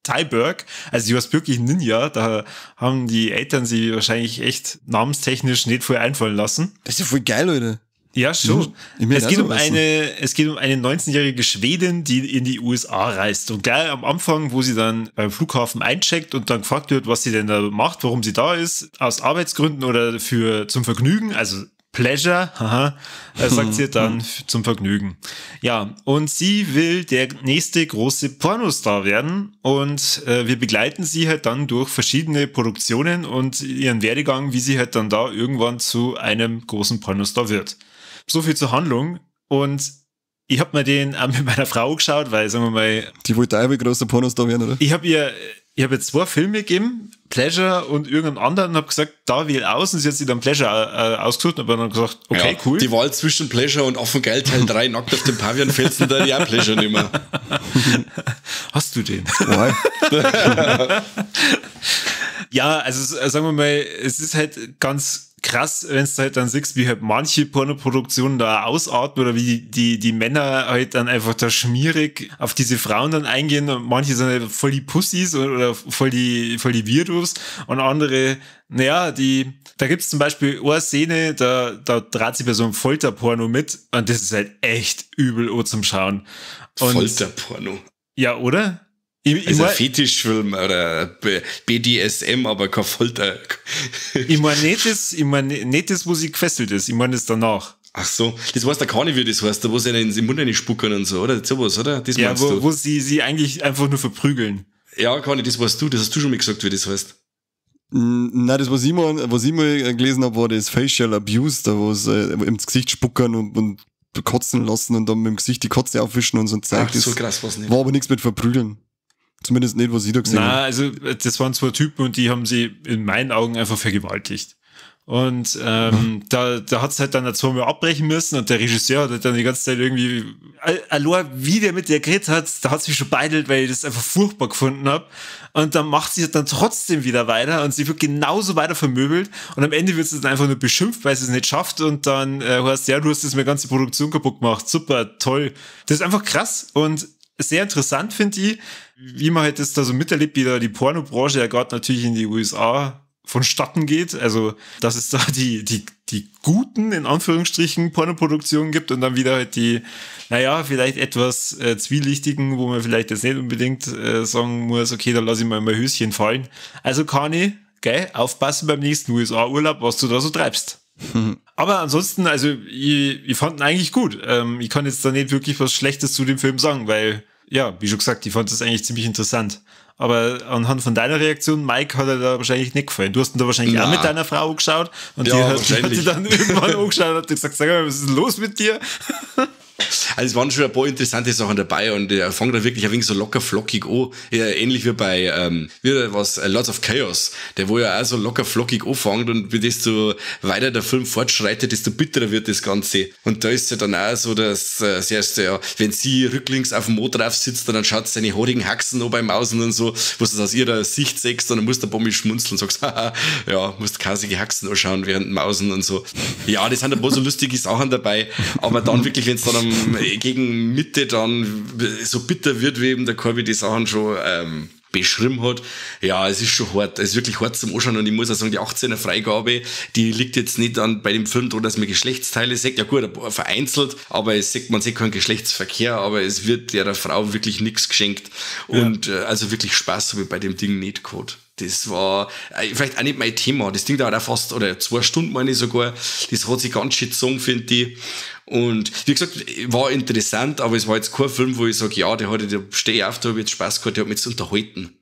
Thyberg, also die war wirklich Ninja, da haben die Eltern sie wahrscheinlich echt namenstechnisch nicht voll einfallen lassen. Das ist ja voll geil, Leute. Ja, schon. Es geht um eine 19-jährige Schwedin, die in die USA reist. Und gleich am Anfang, wo sie dann beim Flughafen eincheckt und dann gefragt wird, was sie denn da macht, warum sie da ist, aus Arbeitsgründen oder zum Vergnügen, also Pleasure, haha, sagt sie dann zum Vergnügen. Ja, und sie will der nächste große Pornostar werden und wir begleiten sie halt dann durch verschiedene Produktionen und ihren Werdegang, wie sie halt dann da irgendwann zu einem großen Pornostar wird. So viel zur Handlung und ich habe mir den auch mit meiner Frau geschaut, weil, sagen wir mal... Die wollte auch ein großer Pornostar werden, oder? Ich habe ihr 2 Filme gegeben, Pleasure und irgendeinen anderen, und habe gesagt, da wähl aus, und sie hat sich dann Pleasure ausgesucht und habe dann gesagt, okay, ja, cool. Die Wahl zwischen Pleasure und Affengeil Teil 3, nackt auf dem Pavianfelsen, da ja Pleasure nicht mehr. Hast du den? Ja, also sagen wir mal, es ist halt ganz krass, wenn du halt dann siehst, wie halt manche Pornoproduktionen da ausarten oder wie die Männer halt dann einfach da schmierig auf diese Frauen dann eingehen und manche sind halt voll die Pussys oder voll die Weirdos und andere, naja, da gibt's zum Beispiel eine Szene, da dreht sich bei so einem Folterporno mit und das ist halt echt übel zum Schauen. Und Folterporno? Ja, oder? Also ein Fetischfilm oder BDSM, aber kein Folter. Ich meine nicht das, wo sie gefesselt ist. Ich meine das danach. Ach so, das weiß der gar nicht, wie das heißt, da wo sie in den Mund spucken und so, oder? Sowas, oder? Das ja, meinst du? Wo sie eigentlich einfach nur verprügeln. Ja, Conny, das weißt du, das hast du schon mal gesagt, wie das heißt. Nein, das, was ich mal gelesen habe, war das Facial Abuse, da wo sie ins Gesicht spuckern und kotzen lassen und dann mit dem Gesicht die Kotze aufwischen und so ein Zeug. Ach, so krass war's nicht. War aber nichts mit Verprügeln. Zumindest nicht, was ich da gesehen habe. Nein, also das waren zwei Typen und die haben sie in meinen Augen einfach vergewaltigt. Und da hat es halt dann zweimal abbrechen müssen und der Regisseur hat halt dann die ganze Zeit irgendwie, allein wie der mit der geredet hat, da hat es mich schon beidelt, weil ich das einfach furchtbar gefunden habe. Und dann macht sie halt dann trotzdem wieder weiter und sie wird genauso weiter vermöbelt und am Ende wird sie dann einfach nur beschimpft, weil sie es nicht schafft und dann heißt, ja, du hast jetzt meine ganze Produktion kaputt gemacht, super, toll. Das ist einfach krass und Sehr interessant, finde ich, wie man halt das da so miterlebt, wie da die Pornobranche ja gerade natürlich in die USA vonstatten geht. Also, dass es da die guten, in Anführungsstrichen, Pornoproduktionen gibt und dann wieder halt die, naja, vielleicht etwas zwielichtigen, wo man vielleicht jetzt nicht unbedingt sagen muss, okay, da lasse ich mal mein Höschen fallen. Also, Kani, gell, aufpassen beim nächsten USA-Urlaub, was du da so treibst. Aber ansonsten, also ich fand ihn eigentlich gut. Ich kann jetzt da nicht wirklich was Schlechtes zu dem Film sagen, weil, ja, wie schon gesagt, ich fand das eigentlich ziemlich interessant. Aber anhand von deiner Reaktion, Mike, hat er da wahrscheinlich nicht gefallen. Du hast ihn da wahrscheinlich auch mit deiner Frau angeschaut und ja, die hat die dann irgendwann angeschaut und hat gesagt, sag mal, was ist denn los mit dir? Also es waren schon ein paar interessante Sachen dabei und er fängt da wirklich ein wenig so locker flockig an. Ja, ähnlich wie bei Lords of Chaos, der wo ja auch so locker flockig anfängt und wie desto weiter der Film fortschreitet, desto bitterer wird das Ganze. Und da ist ja dann auch so, dass das erste, ja, wenn sie rücklings auf dem Motor drauf sitzt, dann schaut sie seine haarigen Haxen noch beim Mausen und so, wo du es aus ihrer Sicht siehst, dann musst du ein paar Mal schmunzeln und sagst, haha, ja, musst kasige Haxen anschauen während dem Mausen und so. Ja, das sind ein paar so lustige Sachen dabei, aber dann wirklich, wenn es dann gegen Mitte dann so bitter wird, wie eben der Corby die Sachen schon beschrieben hat. Ja, es ist schon hart. Es ist wirklich hart zum Anschauen und ich muss auch sagen, die 18er Freigabe, die liegt jetzt nicht an bei dem Film dran, dass man Geschlechtsteile sieht. Ja gut, vereinzelt, aber es sieht, man sieht keinen Geschlechtsverkehr, aber es wird der Frau wirklich nichts geschenkt. Und also wirklich Spaß habe ich bei dem Ding nicht gehabt. Das war vielleicht auch nicht mein Thema. Das Ding dauert auch fast, oder 2 Stunden meine ich sogar. Das hat sich ganz schön gezogen, finde ich. Und wie gesagt, war interessant, aber es war jetzt kein Film, wo ich sage, ja, der hat, der stehe ich auf, da habe ich jetzt Spaß gehabt, der hat mich jetzt unterhalten.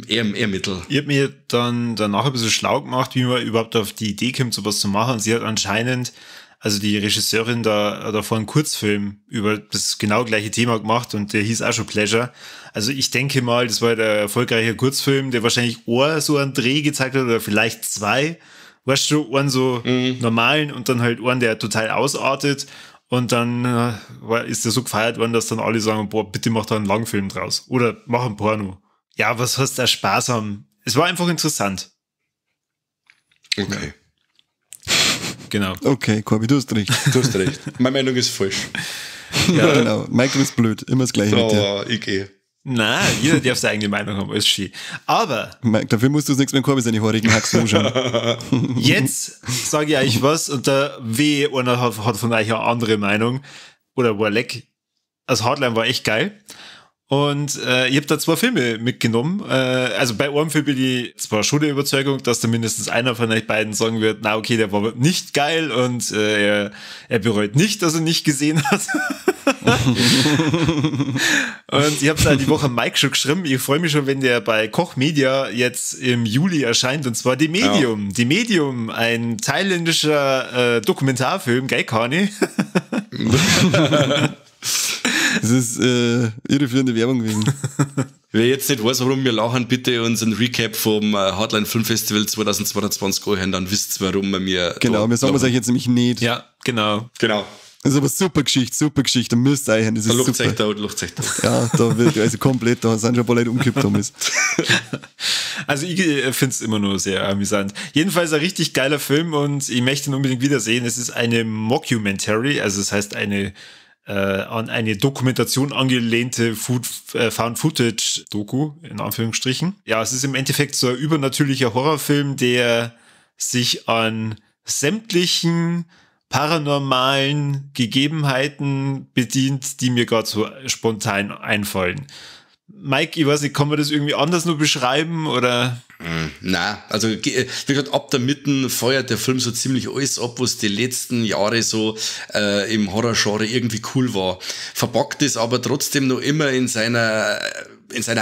Eher mittel. Ich habe mir dann danach ein bisschen schlau gemacht, wie man überhaupt auf die Idee kommt, sowas zu machen. Und sie hat anscheinend, also die Regisseurin da davor einen Kurzfilm über das genau gleiche Thema gemacht und der hieß auch schon Pleasure. Also ich denke mal, das war der erfolgreiche Kurzfilm, der wahrscheinlich so einen Dreh gezeigt hat oder vielleicht 2. Weißt du, einen so normalen und dann halt einen, der total ausartet. Und dann ist der so gefeiert worden, dass dann alle sagen, boah, bitte mach da einen Langfilm draus. Oder mach einen Porno. Ja, was heißt da Spaß haben? Es war einfach interessant. Okay. Genau. Okay, Corby, du hast recht. Du hast recht. Meine Meinung ist falsch. Ja, genau. Mike, du bist blöd. Immer das Gleiche mit dir. Oh, ich gehe. Nein, jeder darf seine eigene Meinung haben, alles schön. Aber Mike, dafür musst du es nichts mit dem Corby seine haarigen Haxen anschauen. Jetzt sage ich euch was und der W. einer hat von euch eine andere Meinung. Oder war leck. Also Hardline war echt geil. Und ich habe da 2 Filme mitgenommen. Also bei einem Film bin ich zwar schon der Überzeugung, dass da mindestens einer von euch beiden sagen wird, na okay, der war nicht geil und er bereut nicht, dass er nicht gesehen hat. Und ich habe da die Woche Mike schon geschrieben. Ich freue mich schon, wenn der bei Koch Media jetzt im Juli erscheint, und zwar The Medium. Ja. The Medium, ein thailändischer Dokumentarfilm, gell, Kani? Das ist irreführende Werbung gewesen. Wer jetzt nicht weiß, warum wir lachen, bitte unseren Recap vom Hardline Film Festival 2022 anhören, dann wisst ihr, warum wir genau, wir sagen es euch jetzt nämlich nicht. Ja, genau. Genau. Das ist aber super Geschichte, da müsst ihr euch hören, das ist da super. Da euch da. Ja, da wird also komplett, da sind schon ein paar Leute umgekippt damals. Also ich finde es immer nur sehr amüsant. Jedenfalls ein richtig geiler Film und ich möchte ihn unbedingt wiedersehen. Es ist eine Mockumentary, also es heißt eine an eine Dokumentation angelehnte Found-Footage-Doku, in Anführungsstrichen. Ja, es ist im Endeffekt so ein übernatürlicher Horrorfilm, der sich an sämtlichen paranormalen Gegebenheiten bedient, die mir gerade so spontan einfallen. Mike, ich weiß nicht, kann man das irgendwie anders nur beschreiben, oder? Na, also wie gesagt, ab der Mitte feuert der Film so ziemlich alles ab, was die letzten Jahre so im Horror-Genre irgendwie cool war. Verpackt ist aber trotzdem noch immer in seiner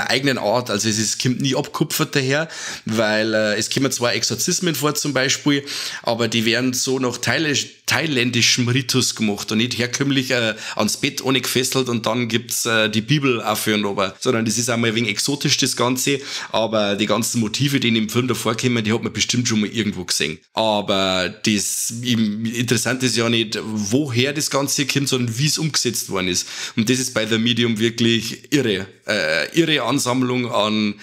eigenen Art, also es kommt nie abkupfert daher, weil es kommen zwar Exorzismen vor zum Beispiel, aber die werden so nach thailändischem Ritus gemacht und nicht herkömmlich ans Bett ohne gefesselt und dann gibt's die Bibel auch für und ober, sondern das ist einmal ein wenig exotisch das Ganze, aber die ganzen Motive, die in dem Film davor kommen, die hat man bestimmt schon mal irgendwo gesehen. Aber das Interessante ist ja nicht, woher das Ganze kommt, sondern wie es umgesetzt worden ist. Und das ist bei The Medium wirklich irre. Irre Ansammlung an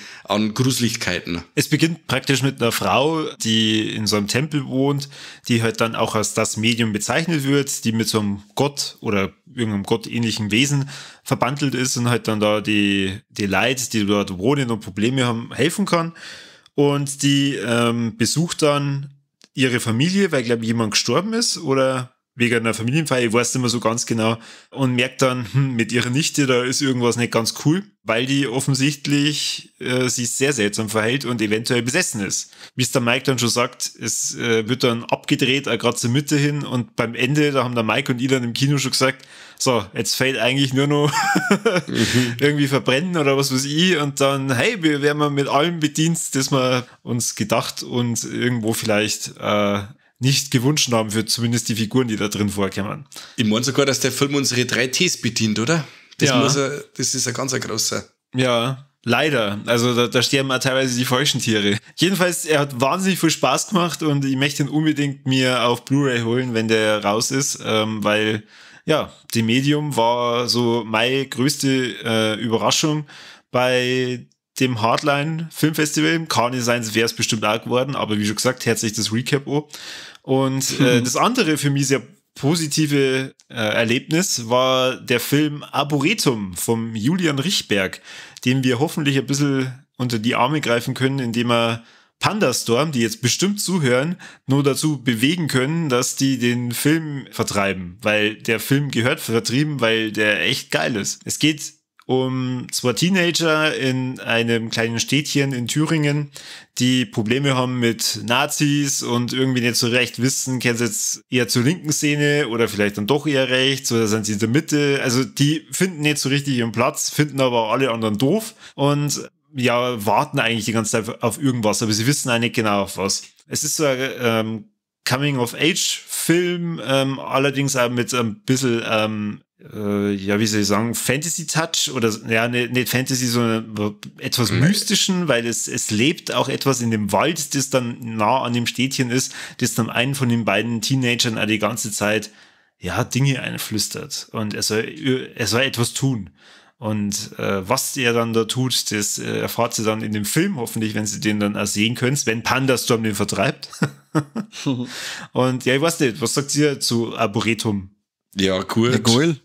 Gruseligkeiten. Es beginnt praktisch mit einer Frau, die in so einem Tempel wohnt, die halt dann auch als das Medium Medium bezeichnet wird, die mit so einem Gott oder irgendeinem gottähnlichen Wesen verbandelt ist und halt dann da die Leute, die dort wohnen und Probleme haben, helfen kann. Und die besucht dann ihre Familie, weil, glaube ich, jemand gestorben ist oder wegen einer Familienfeier, ich weiß nicht mehr so ganz genau, und merkt dann, mit ihrer Nichte, da ist irgendwas nicht ganz cool, weil die offensichtlich sich sehr seltsam verhält und eventuell besessen ist. Wie es der Mike dann schon sagt, es wird dann abgedreht, gerade zur Mitte hin, und beim Ende, da haben der Mike und ich dann im Kino schon gesagt, so, jetzt fällt eigentlich nur noch irgendwie verbrennen oder was weiß ich, und dann, hey, wir werden mit allem bedient, das wir uns gedacht und irgendwo vielleicht nicht gewünscht haben für zumindest die Figuren, die da drin vorkommen. Ich meine sogar, dass der Film unsere 3 Ts bedient, oder? Das, ja. Das ist ein ganz großer. Ja, leider. Also da sterben auch teilweise die falschen Tiere. Jedenfalls, er hat wahnsinnig viel Spaß gemacht und ich möchte ihn unbedingt mir auf Blu-ray holen, wenn der raus ist, weil ja, die Medium war so meine größte Überraschung bei dem Hardline Filmfestival. Kann nicht sein, wäre es bestimmt auch geworden, aber wie schon gesagt, herzlich das Recap an. Und das andere für mich sehr positive Erlebnis war der Film Arboretum vom Julian Richberg, den wir hoffentlich ein bisschen unter die Arme greifen können, indem er Pandastorm, die jetzt bestimmt zuhören, nur dazu bewegen können, dass die den Film vertreiben, weil der Film gehört vertrieben, weil der echt geil ist. Es geht um zwei Teenager in einem kleinen Städtchen in Thüringen, die Probleme haben mit Nazis und irgendwie nicht so recht wissen, kennen sie jetzt eher zur linken Szene oder vielleicht dann doch eher rechts oder sind sie in der Mitte. Also die finden nicht so richtig ihren Platz, finden aber alle anderen doof und ja, warten eigentlich die ganze Zeit auf irgendwas, aber sie wissen auch nicht genau auf was. Es ist so ein Coming-of-Age-Film, allerdings auch mit ein bisschen ja, wie soll ich sagen, Fantasy-Touch oder, ja, nicht Fantasy, sondern etwas Mystischen, weil es lebt auch etwas in dem Wald, das dann nah an dem Städtchen ist, das dann einen von den beiden Teenagern auch die ganze Zeit, ja, Dinge einflüstert und er soll etwas tun. Und was er dann da tut, das erfahrt sie dann in dem Film, hoffentlich, wenn sie den dann auch sehen könnt, wenn Pandastorm den vertreibt. Und ja, ich weiß nicht, was sagt ihr zu Arboretum? Ja, gut. Ja, geil.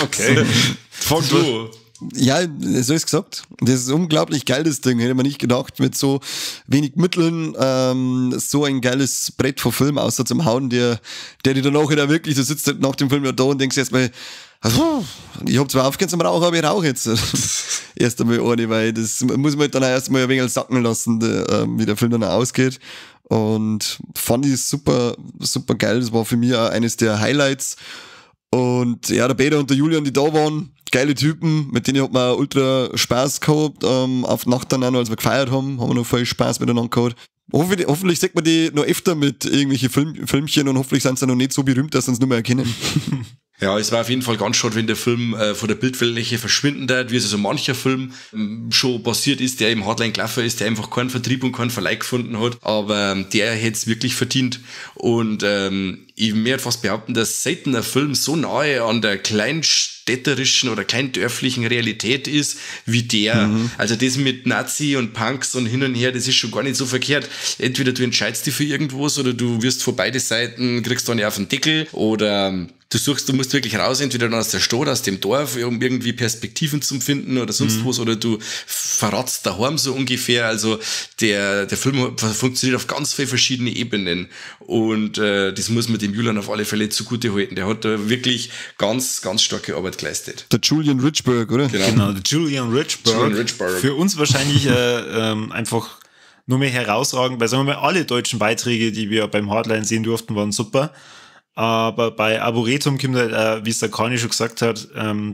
Okay. Fang du. Ja, so ist gesagt. Das ist unglaublich geil, das Ding. Hätte man nicht gedacht, mit so wenig Mitteln so ein geiles Brett vor Film außer zum Hauen, der die danach da wirklich, du sitzt halt nach dem Film ja da und denkst erstmal, ich hab zwar aufgehört zum Rauchen, aber ich rauche jetzt. Erst einmal ohne, weil das muss man halt dann auch erstmal ein wenig sacken lassen, wie der Film dann auch ausgeht. Und fand ich super, super geil. Das war für mich auch eines der Highlights. Und ja, der Peter und der Julian, die da waren, geile Typen, mit denen hat man ultra Spaß gehabt. Auf die Nacht dann auch noch, als wir gefeiert haben, haben wir noch voll Spaß miteinander gehabt. Hoffentlich sieht man die noch öfter mit irgendwelchen Filmchen und hoffentlich sind sie noch nicht so berühmt, dass sie uns nur mehr erkennen. Ja, es war auf jeden Fall ganz schade, wenn der Film von der Bildfläche verschwinden darf, wie es also mancher Film schon passiert ist, der im Hardline gelaufen ist, der einfach keinen Vertrieb und keinen Verleih gefunden hat, aber der hätte es wirklich verdient. Und ich möchte fast behaupten, dass selten ein Film so nahe an der kleinstädterischen oder kleindörflichen Realität ist, wie der. Mhm. Also das mit Nazi und Punks und hin und her, das ist schon gar nicht so verkehrt. Entweder du entscheidest dich für irgendwas oder du wirst von beide Seiten, kriegst du dann auf den Deckel oder du suchst, du musst wirklich raus, entweder dann aus der Stadt, aus dem Dorf, um irgendwie Perspektiven zu finden oder sonst was, oder du verratst daheim so ungefähr. Also der Film funktioniert auf ganz vielen verschiedenen Ebenen und das muss man dem Julian auf alle Fälle zugute halten. Der hat da wirklich ganz, ganz starke Arbeit geleistet. Der Julian Richberg, oder? Genau, der Julian Richberg. Julian Richberg. Für uns wahrscheinlich einfach nur mehr herausragend, weil, sagen wir mal, alle deutschen Beiträge, die wir beim Hardline sehen durften, waren super. Aber bei Arboretum kommt halt, wie es der Kani schon gesagt hat,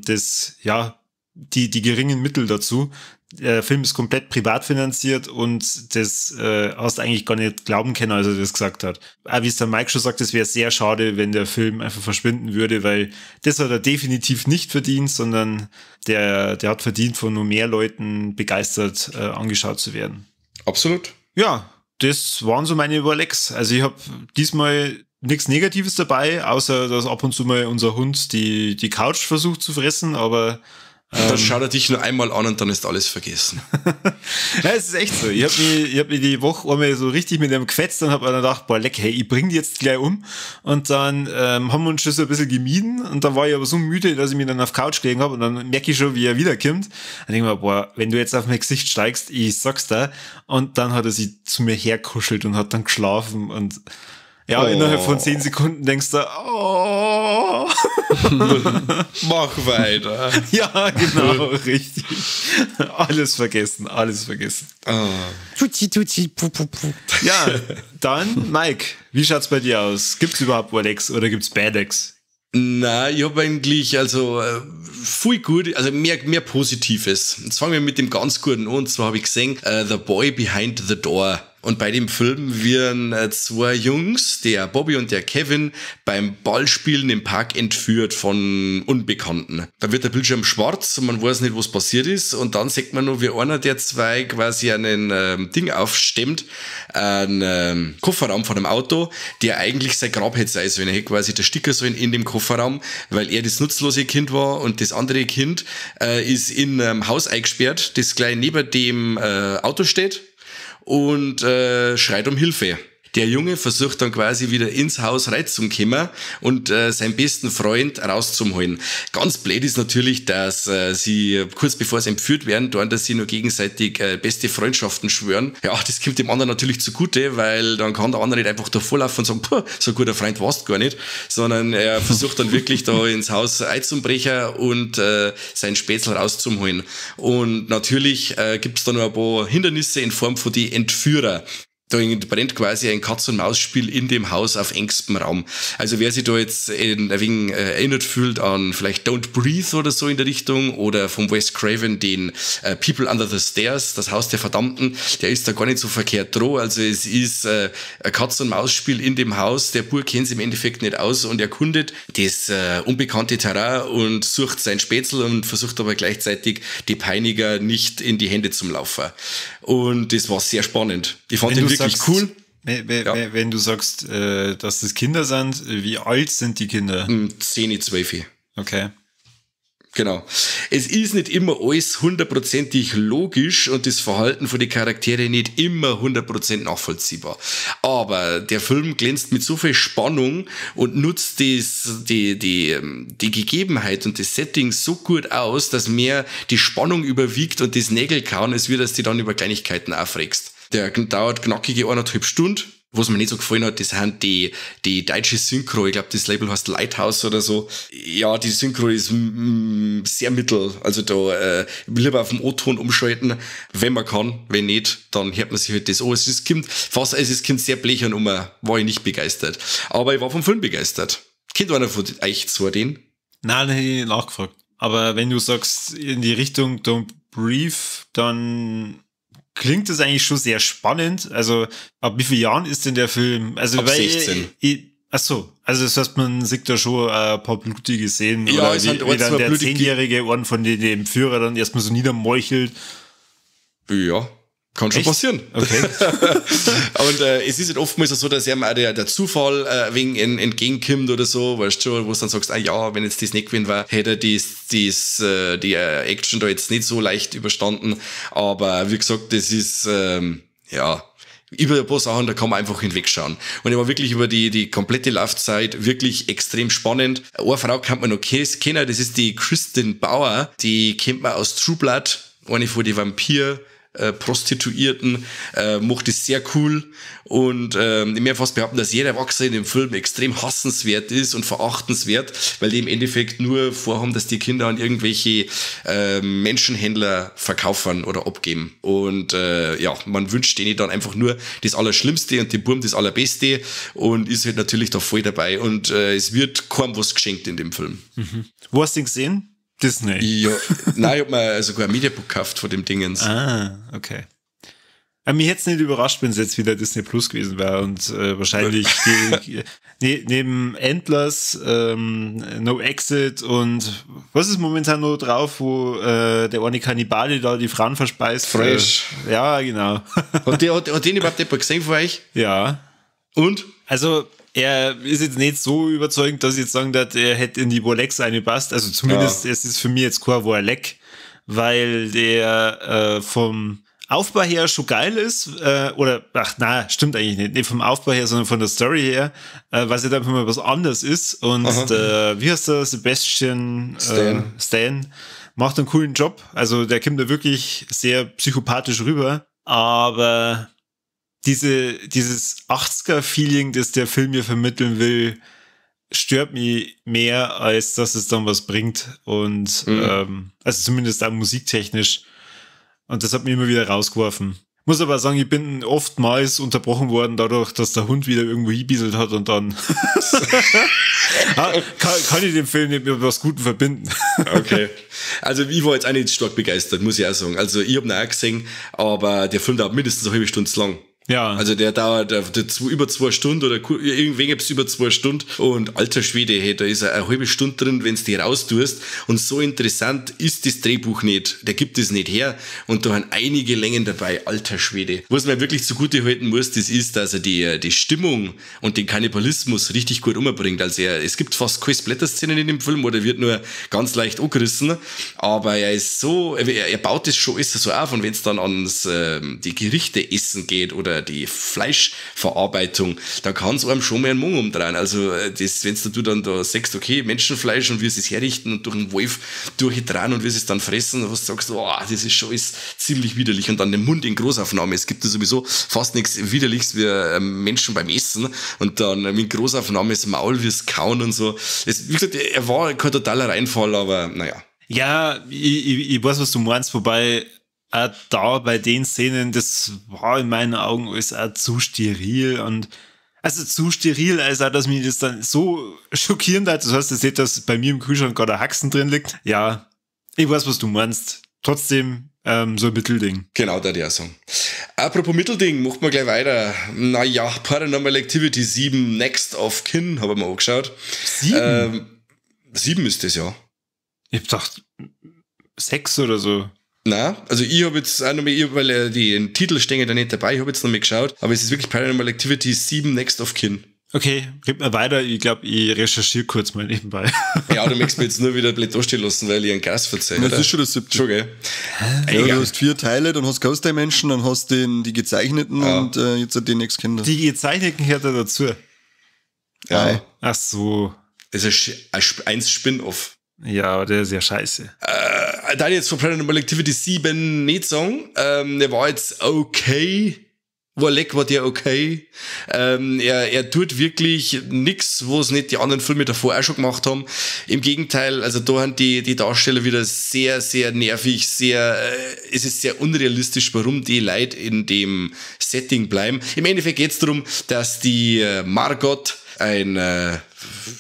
das, ja, die geringen Mittel dazu. Der Film ist komplett privat finanziert und das hast du eigentlich gar nicht glauben können, als er das gesagt hat. Aber wie es der Mike schon sagt, es wäre sehr schade, wenn der Film einfach verschwinden würde, weil das hat er definitiv nicht verdient, sondern der hat verdient, von nur mehr Leuten begeistert angeschaut zu werden. Absolut. Ja, das waren so meine Überlegs. Also ich habe diesmal nichts Negatives dabei, außer dass ab und zu mal unser Hund die Couch versucht zu fressen, aber Dann schaut er dich nur einmal an und dann ist alles vergessen. Ja, es ist echt so. Ich hab mich die Woche einmal so richtig mit dem gefetzt und hab mir dann gedacht, boah, leck, hey, ich bring die jetzt gleich um. Und dann haben wir uns schon so ein bisschen gemieden und dann war ich aber so müde, dass ich mich dann auf Couch gelegen hab und dann merke ich schon, wie er wiederkommt. Dann denk ich mir, boah, wenn du jetzt auf mein Gesicht steigst, ich sag's da. Und dann hat er sich zu mir herkuschelt und hat dann geschlafen und ja, oh. Innerhalb von 10 Sekunden denkst du, oh. Mach weiter. Ja, genau, richtig. Alles vergessen, alles vergessen. Oh. Tutti, tutti, pu, pu, pu. Ja, dann, Mike, wie schaut's bei dir aus? Gibt's überhaupt Alex oder gibt's Bad-Ex? Na, ich hab eigentlich, also, viel gut, also mehr Positives. Jetzt fangen wir mit dem ganz Guten an, und zwar habe ich gesehen, The Boy Behind the Door. Und bei dem Film werden zwei Jungs, der Bobby und der Kevin, beim Ballspielen im Park entführt von Unbekannten. Da wird der Bildschirm schwarz und man weiß nicht, was passiert ist. Und dann sieht man nur, wie einer der zwei quasi einen Ding aufstemmt, einen Kofferraum von einem Auto, der eigentlich sein Grab hätte sein sollen. Er hätte quasi der Sticker sollen in dem Kofferraum, weil er das nutzlose Kind war und das andere Kind ist in einem Haus eingesperrt, das gleich neben dem Auto steht. Und schreit um Hilfe. Der Junge versucht dann quasi wieder ins Haus reinzukommen und seinen besten Freund rauszuholen. Ganz blöd ist natürlich, dass sie kurz bevor sie entführt werden, dann, dass sie nur gegenseitig beste Freundschaften schwören. Ja, das kommt dem anderen natürlich zugute, weil dann kann der andere nicht einfach davor laufen und sagen, puh, so ein guter Freund warst du gar nicht, sondern er versucht dann wirklich da ins Haus einzubrechen und seinen Spätzl rauszuholen. Und natürlich gibt's da noch ein paar Hindernisse in Form von die Entführer. Da brennt quasi ein Katz-und-Maus-Spiel in dem Haus auf engstem Raum. Also wer sich da jetzt ein wenig erinnert fühlt an vielleicht Don't Breathe oder so in der Richtung oder vom Wes Craven den People Under the Stairs, das Haus der Verdammten, der ist da gar nicht so verkehrt dran. Also es ist ein Katz-und-Maus-Spiel in dem Haus. Der Bub kennt sich im Endeffekt nicht aus und erkundet das unbekannte Terrain und sucht sein Spätzl und versucht aber gleichzeitig die Peiniger nicht in die Hände zu laufen. Und das war sehr spannend. Ich fand den wirklich sagst, cool. Ja. Wenn du sagst, dass das Kinder sind, wie alt sind die Kinder? 10, 12. Okay. Genau. Es ist nicht immer alles hundertprozentig logisch und das Verhalten von den Charakteren nicht immer 100% nachvollziehbar. Aber der Film glänzt mit so viel Spannung und nutzt die Gegebenheit und das Setting so gut aus, dass mehr die Spannung überwiegt und das Nägelkauen ist, wie dass du dann über Kleinigkeiten aufregst. Der dauert knackige 1,5 Stunden. Was mir nicht so gefallen hat, das sind die deutsche Synchro. Ich glaube, das Label heißt Lighthouse oder so. Ja, die Synchro ist sehr mittel. Also da lieber auf dem O-Ton umschalten, wenn man kann. Wenn nicht, dann hört man sich halt das an. Es kommt sehr blechern um. War ich nicht begeistert. Aber ich war vom Film begeistert. Kennt einer von euch zwei den? Nein, hätte ich nicht nachgefragt. Aber wenn du sagst, in die Richtung Don't Breathe, dann klingt das eigentlich schon sehr spannend. Also, ab wie vielen Jahren ist denn der Film? Also, ab 16. Ach so, also das heißt, man sieht da schon ein paar blutige Szenen. Ja, oder es wie dann der 10-jährige einen von dem Führer dann erstmal so niedermeuchelt. Ja, kann schon Echt? Passieren. Okay. Und es ist halt oftmals so, dass einem auch der Zufall wegen entgegenkommt oder so, weißt du schon, wo du dann sagst, ah ja, wenn jetzt das nicht gewesen war, hätte er die Action da jetzt nicht so leicht überstanden. Aber wie gesagt, das ist, ja, über ein paar Sachen, da kann man einfach hinwegschauen. Und ich war wirklich über die komplette Laufzeit wirklich extrem spannend. Eine Frau kann man noch kennen, das ist die Kristin Bauer, die kennt man aus True Blood, eine von den Vampir- Prostituierten, macht es sehr cool und ich möchte fast behaupten, dass jeder Erwachsene in dem Film extrem hassenswert ist und verachtenswert, weil die im Endeffekt nur vorhaben, dass die Kinder an irgendwelche Menschenhändler verkaufen oder abgeben. Und ja, man wünscht denen dann einfach nur das Allerschlimmste und dem Burm das Allerbeste und ist halt natürlich da voll dabei und es wird kaum was geschenkt in dem Film. Mhm. Wo hast du den gesehen? Disney. Ja, nein, ich hab mir sogar ein Mediabook gekauft von dem Dingens. Ah, okay. Aber mich hätte es nicht überrascht, wenn es jetzt wieder Disney Plus gewesen wäre und wahrscheinlich neben Endless, No Exit und was ist momentan noch drauf, wo der eine Kannibale da die Frauen verspeist? Fresh. Ja, genau. Hat den überhaupt jemand gesehen von euch? Ja. Und? Also, Er ist jetzt nicht so überzeugend, dass ich jetzt sagen darf, er hätte in die Warlecks eingepasst. Also zumindest, es ist für mich jetzt kein Warleck, weil der vom Aufbau her schon geil ist, oder, ach na, stimmt eigentlich nicht, nicht vom Aufbau her, sondern von der Story her, was ja einfach mal was anderes ist. Und wie heißt der, Sebastian Stan macht einen coolen Job. Also der kommt da wirklich sehr psychopathisch rüber, aber dieses 80er-Feeling, das der Film mir vermitteln will, stört mich mehr, als dass es dann was bringt. Und also zumindest auch musiktechnisch. Und das hat mich immer wieder rausgeworfen. Muss aber sagen, ich bin oftmals unterbrochen worden dadurch, dass der Hund wieder irgendwo hinbieselt hat und dann kann ich den Film nicht mit was Gutem verbinden. Okay. Also ich war jetzt auch nicht stark begeistert, muss ich auch sagen. Also ich hab ihn auch gesehen, aber der Film dauert mindestens eine halbe Stunde zu lang. Ja. Also der dauert über 2 Stunden oder irgendwie etwas über 2 Stunden und alter Schwede, hey, da ist eine halbe Stunde drin, wenn's die raustust, und so interessant ist das Drehbuch nicht, der gibt es nicht her und da haben einige Längen dabei, alter Schwede. Was man wirklich zugute halten muss, das ist, dass er die Stimmung und den Kannibalismus richtig gut umbringt. Also es gibt fast keine Splatter-Szenen in dem Film oder wird nur ganz leicht angerissen, aber er ist so, er baut das schon alles so auf, und wenn's dann ans die Gerichte essen geht oder die Fleischverarbeitung, da kann's einem schon mal einen Mund umdrehen. Also das, wenn's du dann da sagst, okay, Menschenfleisch und wie sie es herrichten und durch den Wolf durchdrehen und wie sie es dann fressen, und was du sagst, oh, das ist schon alles ziemlich widerlich. Und dann den Mund in Großaufnahme. Es gibt ja sowieso fast nichts Widerliches wie Menschen beim Essen und dann mit Großaufnahme das Maul, wie es kauen und so. Es, wie gesagt, er war kein totaler Reinfall, aber naja. Ja, ich weiß, was du meinst, wobei auch da bei den Szenen, das war in meinen Augen alles auch zu steril und also zu steril, als auch, dass mich das dann so schockierend hat. Das heißt, ihr seht, dass bei mir im Kühlschrank gerade ein Haxen drin liegt. Ja, ich weiß, was du meinst. Trotzdem so ein Mittelding. Genau, da der Song. Apropos Mittelding, machen wir gleich weiter. Naja, Paranormal Activity 7, Next of Kin, habe ich mir angeschaut. 7? 7 ist das, ja. Ich hab gedacht, 6 oder so. Na, also ich habe jetzt auch noch mal, weil die Titel stehen da nicht dabei, ich habe jetzt noch mal geschaut, aber es ist wirklich Paranormal Activity 7 Next of Kin. Okay, gib mal weiter, ich glaube, ich recherchiere kurz mal nebenbei. Ja, du möchtest mir jetzt nur wieder blöd dastehen lassen, weil ich einen Gas verzeihe. Das ist schon das 7. Schon, gell? Ja, du hast 4 Teile, dann hast du Ghost Dimension, dann hast du die gezeichneten und jetzt die Next Kinder. Die gezeichneten gehört da dazu. Ja. Ach so. Das ist ein Spin-Off. Ja, aber der ist ja scheiße. Da jetzt von Paranormal Activity 7 nicht sagen. Der war jetzt okay. War leck, war der okay. Er tut wirklich nix, was nicht die anderen Filme davor auch schon gemacht haben. Im Gegenteil, also da haben die Darsteller wieder sehr, sehr nervig, sehr, es ist sehr unrealistisch, warum die Leute in dem Setting bleiben. Im Endeffekt geht's darum, dass die Margot ein,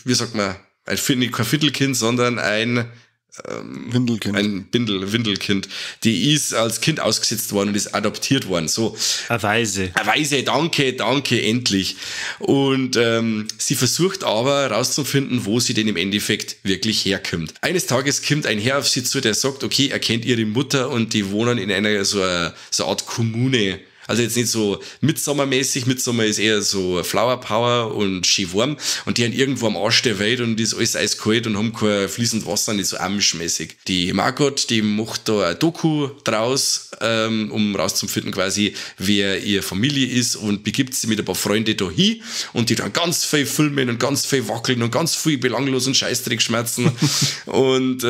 wie sagt man, ein kein Viertelkind, sondern ein Windelkind. Ein Windelkind. Die ist als Kind ausgesetzt worden und ist adoptiert worden. So. Eine Waise. Eine Waise, danke, endlich. Und sie versucht aber rauszufinden, wo sie denn im Endeffekt wirklich herkommt. Eines Tages kommt ein Herr auf sie zu, der sagt, okay, er kennt ihre Mutter und die wohnen in einer so einer Art Kommune. Also jetzt nicht so Midsommar-mäßig, Midsommar ist eher so Flower Power und schön warm und die haben irgendwo am Arsch der Welt und ist alles eiskalt und haben kein fließend Wasser, nicht so amish-mäßig. Die Margot, die macht da ein Doku draus, um rauszufinden quasi, wer ihre Familie ist und begibt sie mit ein paar Freunden da hin und die dann ganz viel filmen und ganz viel wackeln und ganz viel belanglosen Scheißdreck schmerzen und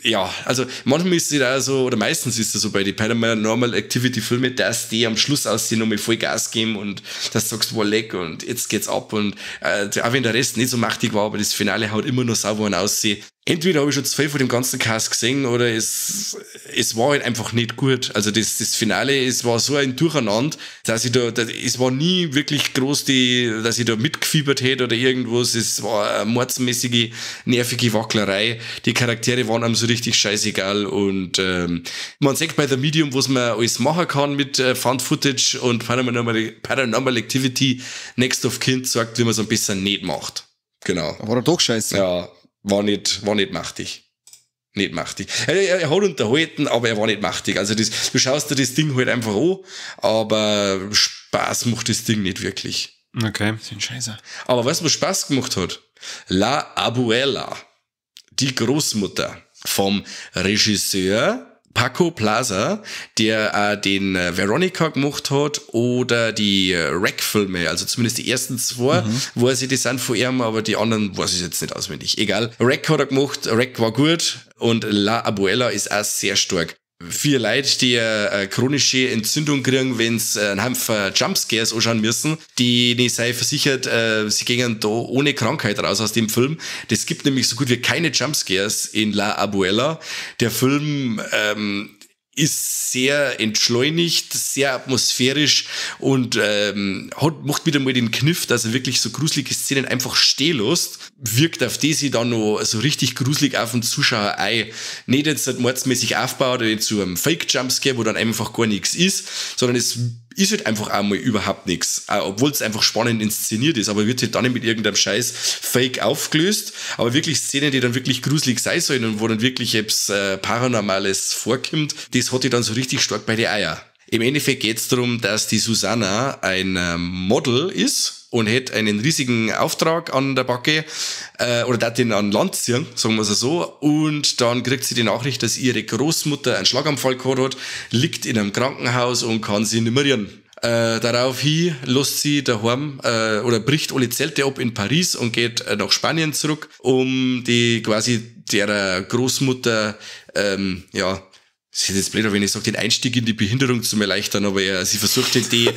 ja, also manchmal ist es da so, oder meistens ist es so bei den Paranormal Activity Filmen, dass die am Schluss aus die nochmal voll Gas geben und dass du sagst, wow, leck und jetzt geht's ab und auch wenn der Rest nicht so machtig war, aber das Finale haut immer noch sauber aussehen. Entweder habe ich schon zu viel von dem ganzen Cast gesehen oder es war halt einfach nicht gut. Also das Finale, es war so ein Durcheinander, dass ich da, es war nie wirklich groß, dass ich da mitgefiebert hätte oder irgendwas. Es war eine mordsmäßige, nervige Wacklerei. Die Charaktere waren einem so richtig scheißegal und man sieht bei The Medium, was man alles machen kann mit Found Footage und Paranormal Activity Next of Kin sagt, wie man es ein bisschen nicht macht. Genau. War doch scheiße. Ja. War nicht machtig. Nicht machtig. Er hat unterhalten, aber er war nicht machtig. Also du schaust dir das Ding halt einfach an, aber Spaß macht das Ding nicht wirklich. Okay. Das ist ein Scheiße. Aber weißt du, was Spaß gemacht hat? La Abuela, die Großmutter vom Regisseur Paco Plaza, der den Veronica gemacht hat oder die Rec-Filme, also zumindest die ersten zwei, weiß ich, die sind von ihm, aber die anderen weiß ich jetzt nicht auswendig. Egal. Rec hat er gemacht, Rec war gut und La Abuela ist auch sehr stark. Viele Leute, die eine chronische Entzündung kriegen, wenn sie einen Haufen Jumpscares anschauen müssen, die nicht sei versichert, sie gehen da ohne Krankheit raus aus dem Film. Das gibt nämlich so gut wie keine Jumpscares in La Abuela. Der Film ist sehr entschleunigt, sehr atmosphärisch und macht wieder mal den Kniff, dass er wirklich so gruselige Szenen einfach stehen lässt, wirkt auf die sie dann noch so richtig gruselig auf den Zuschauer ein. Nicht jetzt halt mordsmäßig aufbaut oder zu einem Fake-Jumpscare, wo dann einfach gar nichts ist, sondern es ist halt einfach auch mal überhaupt nichts, obwohl es einfach spannend inszeniert ist, aber wird halt dann nicht mit irgendeinem Scheiß Fake aufgelöst, aber wirklich Szenen, die dann wirklich gruselig sein sollen und wo dann wirklich etwas Paranormales vorkommt, das hat die dann so richtig stark bei den Eier. Im Endeffekt geht's darum, dass die Susanna ein Model ist und hat einen riesigen Auftrag an der Backe, oder darf den an Land ziehen, sagen wir es so, und dann kriegt sie die Nachricht, dass ihre Großmutter einen Schlaganfall gehabt hat, liegt in einem Krankenhaus und kann sie nicht mehr rühren. Daraufhin lässt sie daheim, oder bricht alle Zelte ab in Paris und geht nach Spanien zurück, um die quasi derer Großmutter, ja, es ist jetzt blöd, wenn ich sage, den Einstieg in die Behinderung zu erleichtern, aber sie versucht halt die,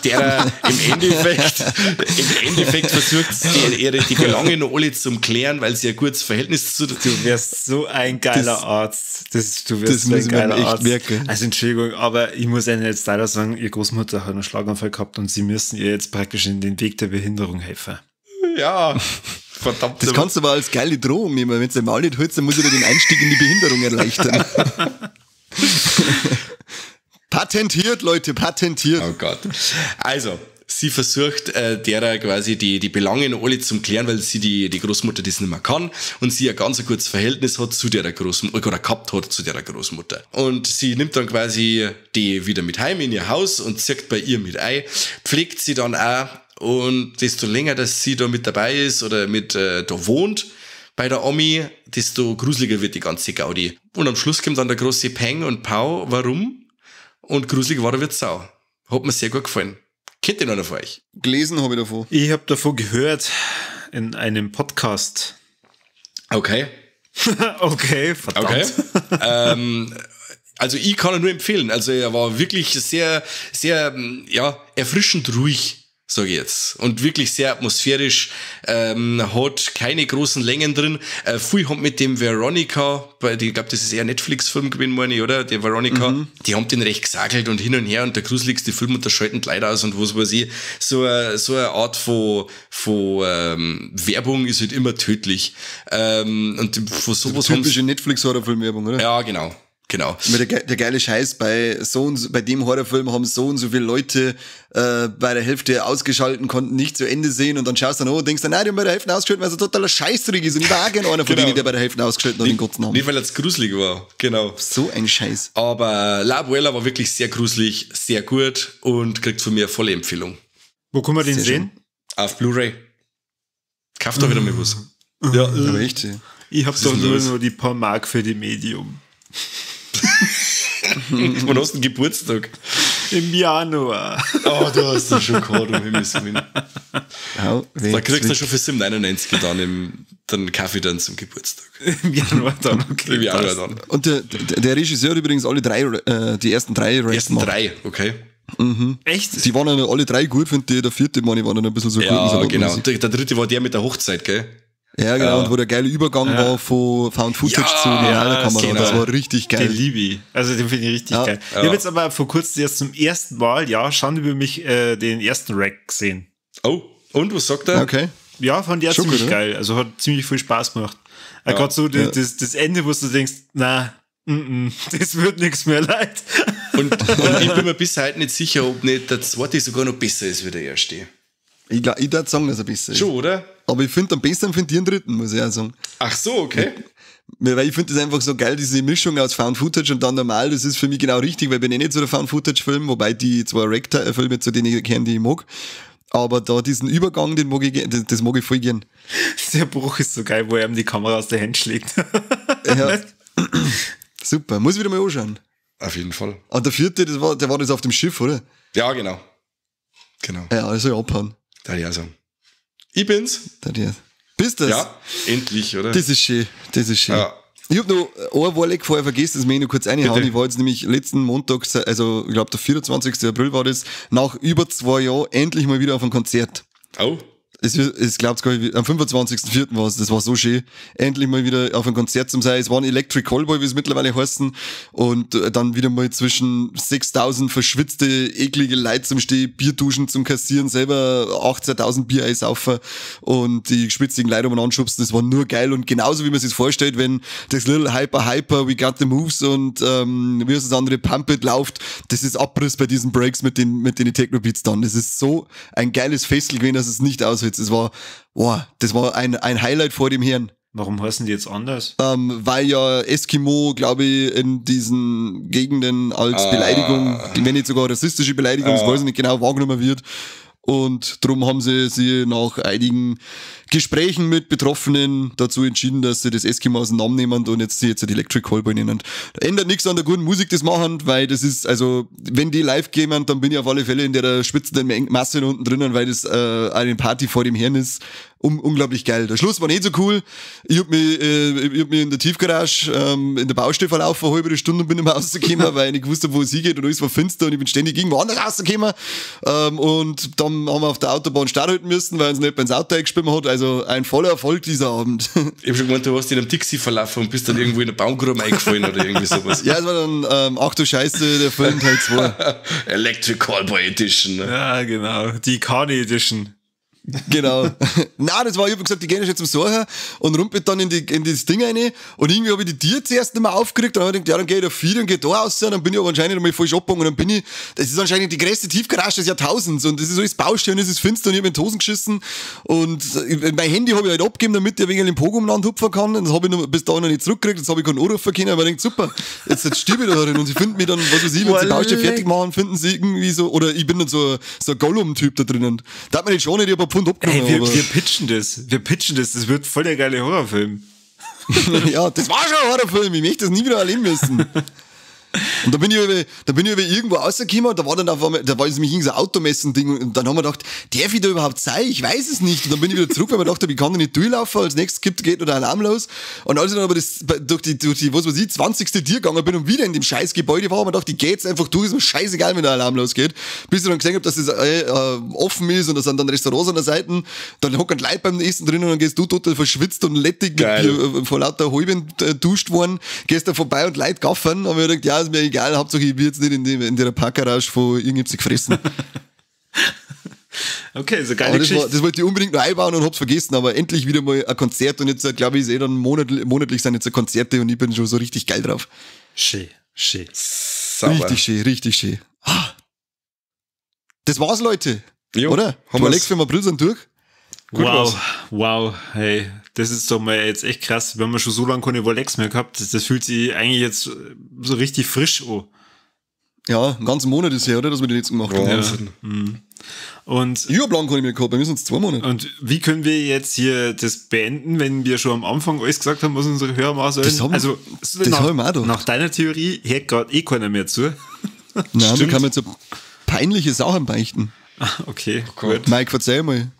derer im Endeffekt versucht sie ihre, die Belange noch alle zum Klären, weil sie ein gutes Verhältnis zu. Du wärst so ein geiler Arzt. Du wärst so ein geiler Arzt. Merken. Also Entschuldigung, aber ich muss Ihnen jetzt leider sagen, ihre Großmutter hat einen Schlaganfall gehabt und sie müssen ihr jetzt praktisch in den Weg der Behinderung helfen. Ja. Verdammt. Das kannst du aber als geile Drohung nehmen. Wenn du dein Maul nicht holst, dann muss ich dir den Einstieg in die Behinderung erleichtern. Patentiert, Leute, patentiert. Oh Gott. Also, sie versucht derer quasi die Belange noch alle zum Klären, weil sie die Großmutter das nicht mehr kann und sie ein ganz gutes Verhältnis hat zu der Großmutter, oder gehabt hat zu der Großmutter. Und sie nimmt dann quasi die wieder mit heim in ihr Haus und zirkt bei ihr mit ein, pflegt sie dann auch. Und desto länger, dass sie da mit dabei ist oder mit da wohnt bei der Omi, desto gruseliger wird die ganze Gaudi. Und am Schluss kommt dann der große Peng und Pau, warum? Und gruselig war er wird Sau. Hat mir sehr gut gefallen. Kennt ihr noch von euch? Gelesen habe ich davon. Ich habe davon gehört in einem Podcast. Okay. Okay, verdammt. Okay. Also ich kann ihn nur empfehlen. Also er war wirklich sehr, sehr, ja, erfrischend ruhig, sage ich jetzt. Und wirklich sehr atmosphärisch, hat keine großen Längen drin. Viel haben mit dem Veronica, ich glaube, das ist eher ein Netflix-Film gewesen, meine ich, oder? Der Veronica, die haben den recht gesagelt und hin und her und der gruseligste Film und da schalten die Leute aus und was weiß ich. So eine Art von Werbung ist halt immer tödlich. Und von sowas typische Netflix-Horrorfilm-Werbung, oder? Ja, genau. Genau. Der geile Scheiß, bei dem Horrorfilm haben so und so viele Leute bei der Hälfte ausgeschalten, konnten nicht zu Ende sehen und dann schaust du dann an und denkst dann, nein, die haben bei der Hälfte ausgeschaltet, weil es ein totaler Scheißdreck ist und ich war auch gerne einer von denen, der bei der Hälfte ausgeschaltet hat, den Gottes Namen. Nicht, weil es gruselig war, genau. So ein Scheiß. Aber La Abuela war wirklich sehr gruselig, sehr gut und kriegt von mir eine volle Empfehlung. Wo kann man den sehen? Auf Blu-ray. Kauft da wieder mal was. Ja, aber echt. Ja. Ich hab doch nur noch die paar Mark für die Medium. Wann hast du einen Geburtstag? Im Januar. Oh, du hast das schon gehabt, um Himmels Willen. Da kriegst du schon für 7,99 dann den Kaffee dann zum Geburtstag. Im Januar dann, okay. Im Januar dann. Und der Regisseur hat übrigens alle drei, die ersten drei Die ersten drei, okay. Mhm. Echt? Die waren dann alle drei gut, finde ich. Der vierte, meine ich, war dann ein bisschen so gut. Ja, genau. Und der dritte war der mit der Hochzeit, gell? Ja, genau, und wo der geile Übergang war von Found Footage zu normaler Kamera. Genau. Das war richtig geil. Den liebe ich. Also den finde ich richtig geil. Ich habe jetzt aber vor kurzem erst zum ersten Mal, ja, Schande über mich, den ersten Rack gesehen. Oh, und was sagt er? Okay. Ja, fand ich auch ziemlich gut, geil. Also hat ziemlich viel Spaß gemacht. Ja. Gerade so das Ende, wo du denkst, na, das wird nichts mehr, leid. Und ich bin mir bis heute nicht sicher, ob nicht der zweite sogar noch besser ist wie der erste. Ich würde sagen, dass er besser ist. Schon, oder? Aber ich finde am besten finde ich den dritten, muss ich auch sagen. Ach so, okay. Weil ich finde das einfach so geil, diese Mischung aus Found Footage und dann normal, das ist für mich genau richtig, weil ich bin eh nicht so der Found Footage Film, wobei die zwei Rack-Filme zu denen kennen, die ich mag. Aber da diesen Übergang, den mag ich, das mag ich voll gern. Der Bruch ist so geil, wo er ihm die Kamera aus der Hand schlägt. Ja. Super, muss ich wieder mal anschauen. Auf jeden Fall. Und der vierte, der war das auf dem Schiff, oder? Ja, genau. Genau. Ja, das soll ich abhauen. Da ich auch sagen. Ich bin's. Bist das? Ja, endlich, oder? Das ist schön, das ist schön. Ja. Ich hab noch ein Warleck vorher vergessen, das möchte ich noch kurz reinhauen. Bitte. Ich war jetzt nämlich letzten Montag, also ich glaube der 24. April war das, nach über 2 Jahren endlich mal wieder auf einem Konzert. Oh. Es glaubt's gar nicht, am 25.04. war es, das war so schön, endlich mal wieder auf ein Konzert zum sein. Es waren Electric Callboy, wie es mittlerweile heißen, und dann wieder mal zwischen 6.000 verschwitzte, eklige Leute zum Stehen, Bierduschen zum Kassieren, selber 18.000 Bier einsaufen und die schwitzigen Leute umeinander schubsen, das war nur geil und genauso wie man sich's vorstellt, wenn das Little Hyper Hyper, We Got the Moves und wie heißt das andere, Pump It läuft, das ist Abriss bei diesen Breaks mit den Techno-Beats dann. Das ist so ein geiles Festival gewesen, dass es nicht aushält. Das war, boah, das war ein Highlight vor dem Herrn. Warum heißen die jetzt anders? Weil ja Eskimo, glaube ich, in diesen Gegenden als Beleidigung, wenn nicht sogar rassistische Beleidigung, das weiß ich nicht genau, wahrgenommen wird. Und drum haben sie sich nach einigen Gesprächen mit Betroffenen dazu entschieden, dass sie das Eskimo aus dem Namen nehmen und jetzt sie jetzt die Electric Callboy nennen. Da ändert nichts an der guten Musik, das machen, weil das ist, also, wenn die live gehen, dann bin ich auf alle Fälle in der schwitzenden Masse unten drinnen, weil das eine Party vor dem Herrn ist. Unglaublich geil. Der Schluss war nicht so cool. Ich hab mich in der Tiefgarage in der Baustelle verlaufen, eine halbe Stunde und bin nicht mehr rausgekommen, weil ich nicht gewusst hab, wo es hingeht und alles war finster und ich bin ständig irgendwo anders rausgekommen. Und dann haben wir auf der Autobahn starten müssen, weil uns nicht ins Auto eingeschwommen hat. Also ein voller Erfolg dieser Abend. Ich hab schon gemeint, du hast in einem Dixie verlaufen und bist dann irgendwo in eine Baumgruppe eingefallen oder irgendwie sowas. Ja, es war dann, ach du Scheiße, der Film Teil 2. Electric Callboy Edition. Ne? Ja, genau. Die Carney Edition. Genau. Nein, das war, ich hab gesagt, die gehen jetzt zum Suchen und rumpelt dann in das Ding rein und irgendwie hab ich die Tür zuerst nicht mehr aufgekriegt und dann hab ich gedacht, ja, dann geh ich da viel und geh da raus und dann bin ich aber anscheinend einmal falsch abgebogen und dann bin ich, das ist anscheinend die größte Tiefgarage des Jahrtausends und das ist alles Baustelle und es ist finster und ich hab mir in die Hosen geschissen und mein Handy hab ich halt abgegeben, damit ich ein wenig den Pogo umeinander hupfen kann und das hab ich noch, bis dahin noch nicht zurückgekriegt, jetzt hab ich keinen anrufen können, aber ich denk, super, jetzt stirb ich da drin und sie finden mich dann, was weiß ich, wenn sie die Baustelle fertig machen, finden sie irgendwie so, oder ich bin dann so ein Gollum-Typ da drinnen. Da hat man nicht schon nicht, ich hab ein Pfund abgenommen. Ey, wir pitchen das. Wir pitchen das. Das wird voll der geile Horrorfilm. Ja, das war schon ein Horrorfilm. Ich möchte das nie wieder erleben müssen. Und da bin ich über irgendwo rausgekommen und da war dann auf einmal, da war es nämlich irgend so ein Automessen-Ding und dann haben wir gedacht, darf ich da überhaupt sein? Ich weiß es nicht. Und dann bin ich wieder zurück, weil ich gedacht habe, ich kann da nicht durchlaufen. Als nächstes geht noch der Alarm los. Und als ich dann aber das, durch die, was weiß ich, 20. Tür gegangen bin und wieder in dem scheiß Gebäude war, habe ich gedacht, ich geh jetzt einfach durch, ist mir scheißegal, wenn der Alarm losgeht. Bis ich dann gesehen habe, dass das offen ist und da sind dann Restaurants an der Seite. Dann hocken Leute beim Essen drin und dann gehst du total verschwitzt und lettig vor lauter Halben duscht worden, gehst da vorbei und Leute gaffern. Aber ich gedacht, ja, ist mir egal, Hauptsache ich bin jetzt nicht in der Parkgarage von irgendjemandem gefressen. Okay, so geile Geschichte. Das wollte ich unbedingt noch einbauen und hab's vergessen, aber endlich wieder mal ein Konzert und jetzt, glaube ich, ist eh dann monatlich sind jetzt Konzerte und ich bin schon so richtig geil drauf. Schön, schön. Sauber. Richtig schön, richtig schön. Das war's, Leute. Jo, oder? Haben Alex für den April sind durch. Gut wow, was. Wow, hey, das ist doch mal jetzt echt krass. Wir haben ja schon so lange keine Rolex mehr gehabt. Das fühlt sich eigentlich jetzt so richtig frisch an. Ja, einen ganzen Monat ist her, oder? Dass wir die letzten gemacht haben. Ja. Mhm. Und ich hab lange keine mehr gehabt, bei mir sind es 2 Monate. Und wie können wir jetzt hier das beenden, wenn wir schon am Anfang alles gesagt haben, was unsere Hörer machen sollen? Das haben, also, das hab ich mir auch gedacht. Nach deiner Theorie hört gerade eh keiner mehr zu. Nein, wir kann jetzt so peinliche Sachen beichten. Okay, oh gut. Mike, verzeih mal.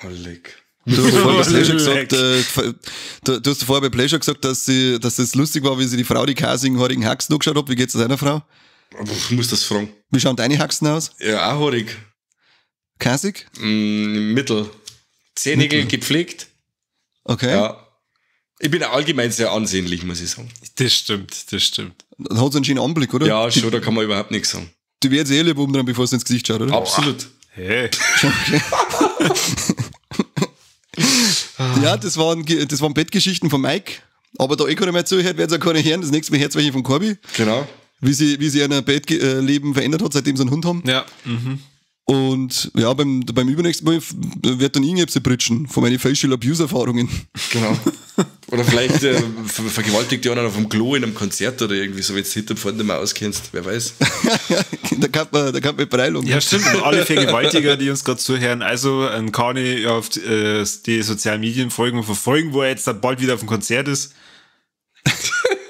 Oh, leck. Du hast vorher bei Pleasure gesagt, du hast vorher bei Pleasure gesagt, dass es lustig war, wie sie die Frau die kasigen, haarigen Haxen angeschaut hat. Wie geht's deiner Frau? Ich muss das fragen. Wie schauen deine Haxen aus? Ja, auch haarig. Kasig? Mittel. Zehennägel gepflegt. Okay. Ja. Ich bin allgemein sehr ansehnlich, muss ich sagen. Das stimmt, das stimmt. Dann hat sie einen schönen Anblick, oder? Ja, schon, da kann man überhaupt nichts sagen. Die wird jetzt eh lieb umdrehen, bevor sie ins Gesicht schaut, oder? Absolut. Hey. Okay. Ja, das waren Bettgeschichten von Mike. Aber da eh keiner mehr zuhört, wird es auch keiner hören. Das nächste Mal hört welche von Corby. Genau. Wie sie ihr Bettleben verändert hat, seitdem sie einen Hund haben. Ja. Mhm. Und ja, beim übernächsten Mal wird dann irgendetwas britschen von meinen Facial Abuse Erfahrungen. Genau. Oder vielleicht vergewaltigt die einer auf dem Klo in einem Konzert oder irgendwie so, wenn du hinterm vorne nicht mehr auskennst, wer weiß. Da kann man Breilung. Ja, stimmt. Und alle Vergewaltiger, die uns gerade zuhören, also ein Kani auf die sozialen Medien folgen und verfolgen, wo er jetzt dann bald wieder auf dem Konzert ist.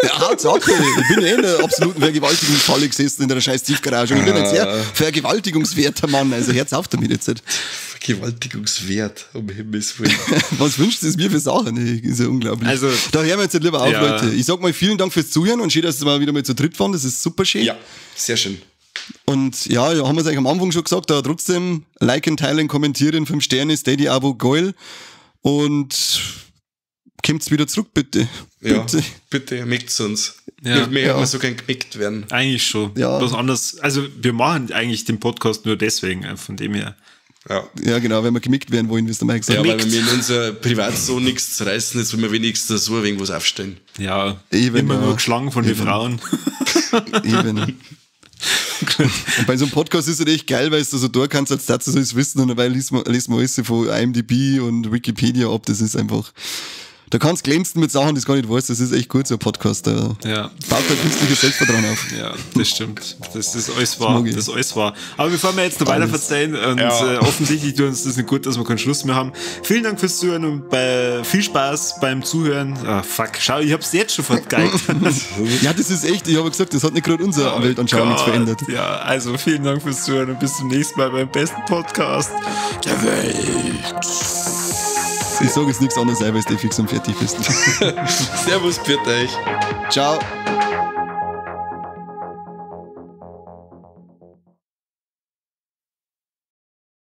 Ja, Sache. Ich bin eh in der absoluten Vergewaltigungsfalle gesessen in der scheiß Tiefgarage. Und ich bin ein sehr vergewaltigungswerter Mann. Also hört's auf damit jetzt. Vergewaltigungswert, um Himmels Willen. Was wünscht es mir für Sachen? Ist ja unglaublich. Also, da hören wir jetzt lieber auf, ja. Leute. Ich sag mal vielen Dank fürs Zuhören und schön, dass wir wieder mal zu dritt waren. Das ist super schön. Ja, sehr schön. Und ja, haben wir es eigentlich am Anfang schon gesagt, da trotzdem liken, teilen, kommentieren, 5 Sterne, Steady, Abo, geil. Und kommt's wieder zurück, bitte. Ja, bitte, bitte, mickt's uns. Ja. Wir ja. So gern gemickt werden. Eigentlich schon. Ja. Was anderes. Also wir machen eigentlich den Podcast nur deswegen, von dem her. Ja. Ja, genau, wenn wir gemickt werden wollen, wie es der Mike sagt. Ja, weil wir in unser Privat so nichts zu reißen, jetzt wollen wir wenigstens so ein wenig was aufstellen. Ja, eben, immer ja. nur geschlagen von den Frauen. Eben. Und bei so einem Podcast ist es echt geil, weil du so da kannst, als dazu so alles wissen und dabei liest man alles von IMDb und Wikipedia ab, das ist einfach... Da kannst du glänzen mit Sachen, die du gar nicht weißt. Das ist echt gut, so ein Podcast. Da ja. baut halt künstliches Selbstvertrauen auf. Ja, das stimmt. Das ist alles wahr. Das ist alles wahr. Aber bevor wir jetzt noch weiter verzeihen und ja. Offensichtlich tut uns das nicht gut, dass wir keinen Schluss mehr haben. Vielen Dank fürs Zuhören und viel Spaß beim Zuhören. Ah, fuck, schau, ich hab's jetzt schon vergeigt. Ja, das ist echt, ich habe gesagt, das hat nicht gerade unsere Weltanschauung nichts verändert. Ja, also vielen Dank fürs Zuhören und bis zum nächsten Mal beim besten Podcast der Welt. Ich sage jetzt nichts anderes, weil du fix und fertig bist. Servus, pfiat euch. Ciao.